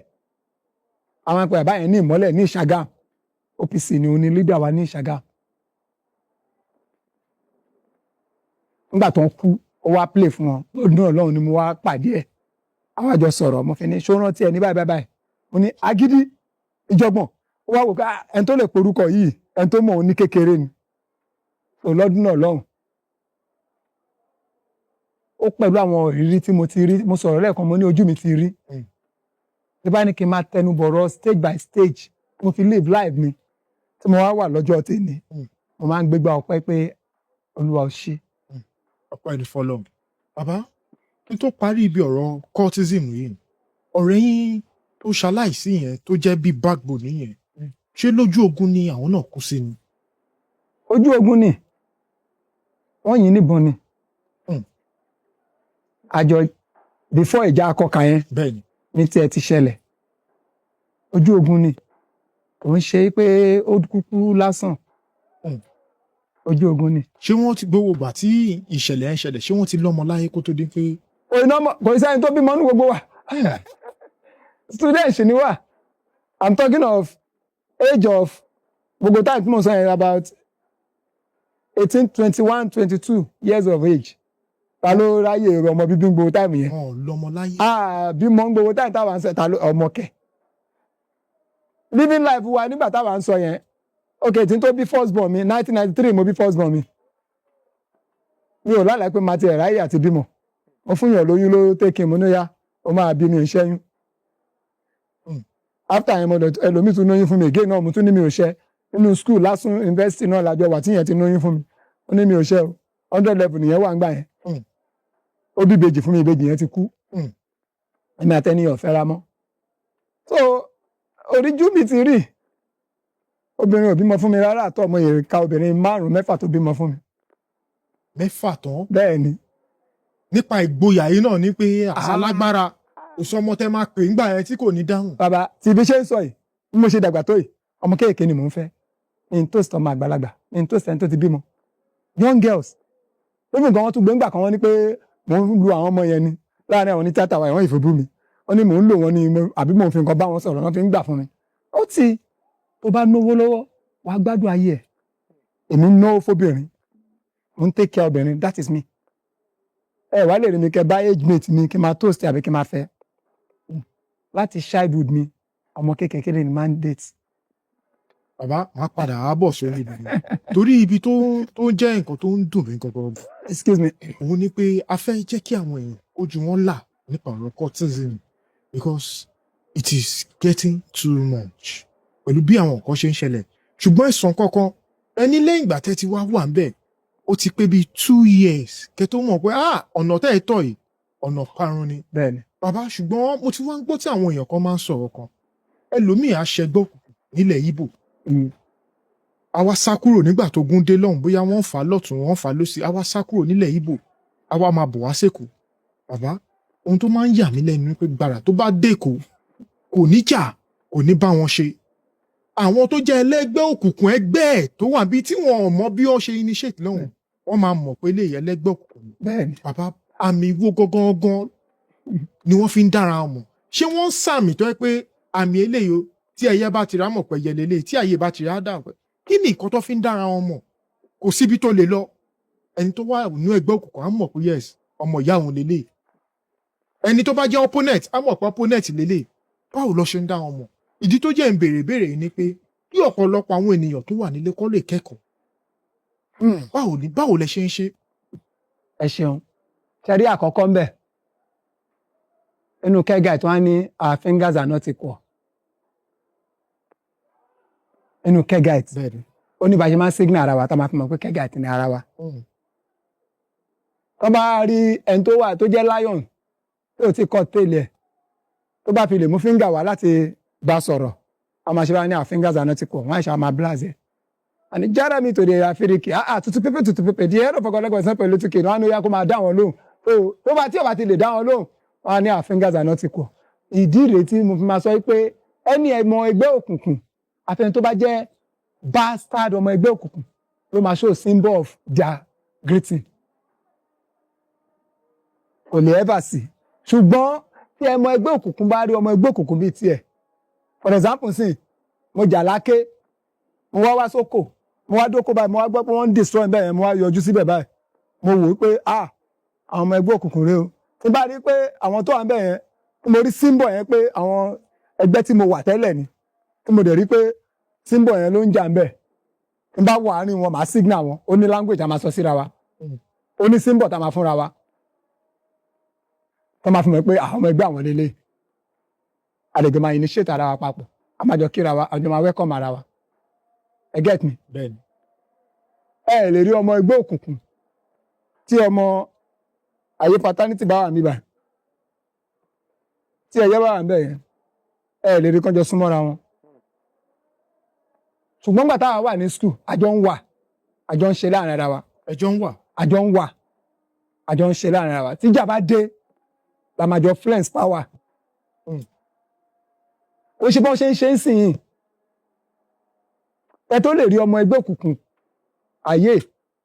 àwọn àpẹ bàbá yẹn ní Ìmọ́lẹ̀ ní Ìṣàgámù. OPC ni òun ni leader wa ní Ìṣàgámù. Nígbà tó ń kú, ó wá play fún wọn lọ́dún náà lọ́hùn ni mo wá pàdé ẹ̀. Àwọn àjọ sọ̀rọ̀, mo fi ní ṣó rántí ẹ ní báyìí báyìí báyìí. Mo ní agídí ìjọgbọ̀n. Ó wá wò pé, ah, ẹni tó lè porúkọ yìí, ẹni tó mọ̀ òun ní kékeré ni. So lọ́dún náà lọ́hùn, ó pẹ̀lú àwọn ìrírí tí mo ti rí. Mo sọ̀rọ̀ lẹ́ẹ̀kan, mo ní ojú mi ti rí. Tí bá ní kí n máa tẹnu bọ̀rọ̀ stage by stage mo fi live life mi tí mo wá wà lọ́jọ́ tèmi, mo máa ń gbégbá ọpẹ́ pé Olúwa ò ṣe. Ọpẹ́ ní fọ́lọ́run. Bàbá, kí n tó parí ibi ọ̀rọ̀ cultism yìí, ọ̀rẹ́ yín tó ṣaláìsí yẹn, tó jẹ́ bí backbone yẹn, ṣé lójú ogun ni àwọn náà kú sí ni? Ojú ogun ni wọ́n yìn níbọn ni. Àjọ before ìjà akọkà yẹn ní tiẹ̀ ti ṣẹlẹ̀. Ojú ogun ni, kò ń ṣe pé ó kúkú lásán. Ojú ogun ni. Ṣé wọ́n ti gbowó gbà tí ìṣẹ̀lẹ̀ ń ṣẹlẹ̀, ṣé wọ́n ti lọ́mọ láyé kó tó di pé? Kò iná mọ̀, kò sẹ́ni tó bímọ ní gbogbo wa. Students ni wá. I'm talking of age of gbogbo time tí mo sọ yẹn, about 18, 21, 22 years of age. Ta ló ráyè ọmọ bíbí gbogbo time yẹn? Wọn ò lọ́mọ láyé. Ah, bímọ ń gbogbo time táwa ń sọ, ta ló ọmọ kẹ living life wa nígbà táwa ń sọ yẹn? Ok, tí n tó bí first born mi, 1993 mo bí first born mi. Mi ò lálàá pé màá ti ẹ̀ ráyè àti bímọ. Mo fún yàn lóyún ló tẹ́kì mo níyà, ó máa bí mi ò ṣẹ́yún. After yẹn, mo lọ, ẹlòmíì tún lóyún fún mi again náà, mo tún ní mi ò ṣẹ́. Nínú school lásùn university náà lájọ wà tí yẹn ti lóyún fún mi, ó ní mi ò ṣẹ́ o. 100 level nìyẹn wà ń gbà yẹn. Ó bí ìbejì fún mi, ìbejì yẹn ti kú. Èmi àtẹniyàn fẹ́ra mọ́. So oríjú mi ti rí, obìnrin ò bímọ fún mi rárá àtọ́. Mo yẹ ka obìnrin márùn mẹ́fà tó bímọ fún mi. Mẹ́fà tán? Bẹ́ẹ̀ ni. Nípa ìgboyà yìí náà ni pé àṣà lágbára, kò sọmọ tẹ máa pè ńgbà yẹn tí kò ní dáhùn. Bàbá, tí ibi ṣe ń sọ yìí, bí mo ṣe dàgbà tó yìí, ọmọ kéèké ni mò ń fẹ́. Ní tó sì ọmọ àgbàlagbà, ní tó sì ẹni tó ti bímọ, young girls lóbi nǹkan. Wọn tún gbé ńgbà kan, wọn ní pé mò ń lu àwọn ọmọ yẹn ni láàrin àwọn onítìátà wa. Ìwọ̀n ìfòbú mi, wọ́n ní mò ń lò wọ́n ní àbí mò ń fi nǹkan bá wọn sọ̀rọ̀, wọ́n fi ń gbà fún mi. Ó ti tó bá náwó lọ́wọ́, wàá gbádùn ayé ẹ̀. Èmi ń náwó fóbìnrin, mò ń take care obìnrin, that is me. Ẹ wá lè rí mi kẹ bá age mate mi kí n máa toast àbí kí n máa fẹ́. Láti childhood mi, ọmọ kékeré ni máa ń date. Bàbá, máa padà á bọ̀ sórí ibi yẹn, torí ibi tó jẹ́ nǹkan tó ń dùn mí gangan, Excuse me. òun ni pé a fẹ́ jẹ́ kí àwọn èèyàn ojú wọn là nípa ọ̀rọ̀ cultism, because it is getting too much pẹ̀lú bí àwọn nǹkan ṣe ń ṣẹlẹ̀. Ṣùgbọ́n ẹ̀sán kankan ẹni lẹ́yìn ìgbà tẹ́ ti wá wà ń bẹ̀, ó ti pé bíi 2 years kẹ́ tó mọ̀ pé, ah, ọ̀nà tẹ́ ẹ tọ̀ yìí, ọ̀nà parun ni. Bẹ́ẹ̀ni. Bàbá, ṣùgbọ́n mo ti wá ń gbọ́ tí àwọn èèyàn kan máa ń sọ̀rọ̀ kan. Ẹlòmíì á ṣẹgbọ́ nílẹ̀ Ìgbò, a wá sá kúrò nígbà tó gún dé lọ́hùn, bóyá wọ́n fà á lọ́tún, wọ́n fà á lósì, a wá sá kúrò nílẹ̀ Ìgbò, a wá máa bọ̀ wá sÉkòó. Bàbá, ohun tó máa ń yà mí lẹ́nu ni pé gbàrà tó bá dÉkòó, kò ní jà, kò ní bá wọn ṣe. Àwọn tó jẹ́ ẹlẹ́gbẹ́ òkùnkùn ẹgbẹ́ ẹ̀ tó wà bí tí wọn ò mọ bí wọ́n ṣe initiate lọ́hùn, wọ́n máa mọ̀ pé eléyìí ẹlẹ́gbẹ́ òkùnkùn ni. Bàbá, àmì wo gangan ni wọ́n fi ń dára wọn mọ̀? Ṣé wọ́n ń sàmì tó yẹ pé àmì eléyìí o, tí ẹyẹ bá ti rà mọ̀ pé ẹyẹ lélẹ̀, tí àyè bá ti rà dà pé kí ni nǹkan tó fi ń dára wọn mọ̀? Kò síbi tó lè lọ, ẹni tó wà nínú ẹgbẹ́ òkùnkùn á mọ̀ pé yes, ọmọ ìyá òun lélẹ̀. Ẹni tó bá jẹ́ opponent á mọ̀ pé opponent lélẹ̀. Báwo lọ ṣe ń dá wọn mọ̀? Ìdí tó jẹ́ ń béèrè béèrè yìí ni pé kí ọ̀pọ̀lọpọ̀ àwọn ènìyàn tó wà nílé kó lè kẹ́kọ̀ọ́. Báwo lẹ ṣe ń ṣe? Ẹ ṣeun. Ṣe rí àkọ́kọ́ ń bẹ̀ nínú kẹ́gà tí wọ́n á ní our fingers are not equal nínú kẹ́gàìtì. Ó ní bá a ṣe máa ń signal ara wa tá a máa fi mọ̀ pé kẹ́gàìtì ni ara wa. Tó bá rí ẹni tó wà tó jẹ́ lion tí ò tí kọ́ tẹ́lẹ̀ ẹ̀, tó bá fi lè mú finger wá láti bá sọ̀rọ̀, a máa ṣe bá ní our fingers are not equal. Wọ́n á ṣe máa blast ẹ̀ àní Jeremy tó de Afiriki, ah ah, tutu pépé tutu pépé di ẹ̀rọ fọkànlẹ́gbẹ̀ẹ́ sẹ́pẹ̀ lótúkè ní wọn á ní ó yá kó máa dá wọn lóhùn. Tó bá tí ò bá ti lè dá wọn lóhùn, wọn á ní our fingers are not equal. Ìdí rèé tí mo fi máa sọ pé ẹni ẹmọ ẹgbẹ́ òkùnkùn, àfẹn tó bá jẹ́ bastard ọmọ ẹgbẹ́ òkùnkùn ló máa show symbol of their greeting, kò lè ever sí. Ṣùgbọ́n tí ẹmọ ẹgbẹ́ òkùnkùn bá rí ọmọ ẹgbẹ́ òkùnkùn bíi tiẹ̀, for example sìn, mo jà láké, mo wá wá sóko, mo wá dóko báyìí, mo wá gbọ́ pé wọ́n ń destroy bẹ́ẹ̀ yẹn, mo wá yọjú síbẹ̀ báyìí. Mo wò ó pé, ah, àwọn ọmọ ẹgbẹ́ òkùnkùn rèé o. Tí n bá rí pé àwọn tó wà ń bẹ̀ yẹn, tí mo rí symbol yẹn pé àwọn ẹgbẹ́ tí mo wà tẹ́lẹ̀ ni, tí mo dẹ̀ rí pé symbol yẹn ló ń jà ń bẹ̀, tí n bá wà àárín wọn, màá signal wọn. Ó ní language a máa sọ síra wa, ó ní symbol tá a máa fúnra wa, tó máa fi mọ̀ pé àwọn ọmọ ẹgbẹ́ àwọn lélẹ̀. A lè jọ máa initiate ara wa papọ̀, a máa jọ kíra wa, a jọ máa welcome ara wa. Ẹ get me? Bẹ́ẹ̀ni. Ẹ lè rí ọmọ ẹgbẹ́ òkùnkùn tí ọmọ ayé fraternity bá wà níbà, tí ẹyẹ bá wà níbẹ̀ yẹn, ẹ lè rí kánjọ súnmọ́ra wọn. Ṣùgbọ́n gbà táwa wà ní school, àjọ ń wà, àjọ ń ṣe láàrin ara wa. Ẹjọ́ ń wà. Àjọ ń wà, àjọ ń ṣe láàrin ara wa. Tíjà bá dé la máa jọ flex power. Ó ṣe bọ́n ṣe ń ṣe ń sìn yìí. Ẹ tó lè rí ọmọ ẹgbẹ́ òkùnkùn ayé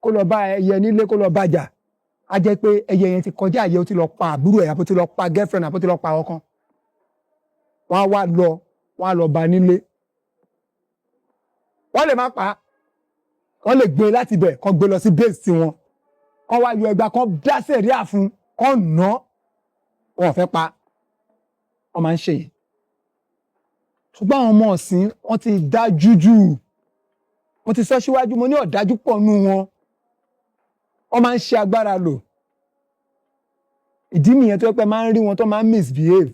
kó lọ bá ẹyẹ nílé, kó lọ bàjà, á jẹ́ pé ẹyẹ yẹn ti kọjá àyè, ó ti lọ pa àbúrò ẹ̀, àbó ti lọ pa girlfriend, àbó ti lọ pa ọkàn. Wọ́n á wá lọ, wọ́n á lọ bá nílé. Wọ́n lè má pa á, wọ́n lè gbé láti ibẹ̀ kán gbé lọ sí base tiwọn, kán wá yọ ẹgbàá, kán dá sẹ̀ríà fún, kán nà án. Wọn ò fẹ́ pa, wọ́n máa ń ṣe yìí. Ṣùgbọ́n àwọn ọmọ ọ̀sìn, wọ́n ti dájú jù. Mo ti sọ síwájú, mo ní ọ̀dájú pọ̀ nù wọn. Wọ́n máa ń ṣe agbára lò. Ìdí nìyẹn tó yẹ pé máa ń rí wọn tó máa ń misbehave.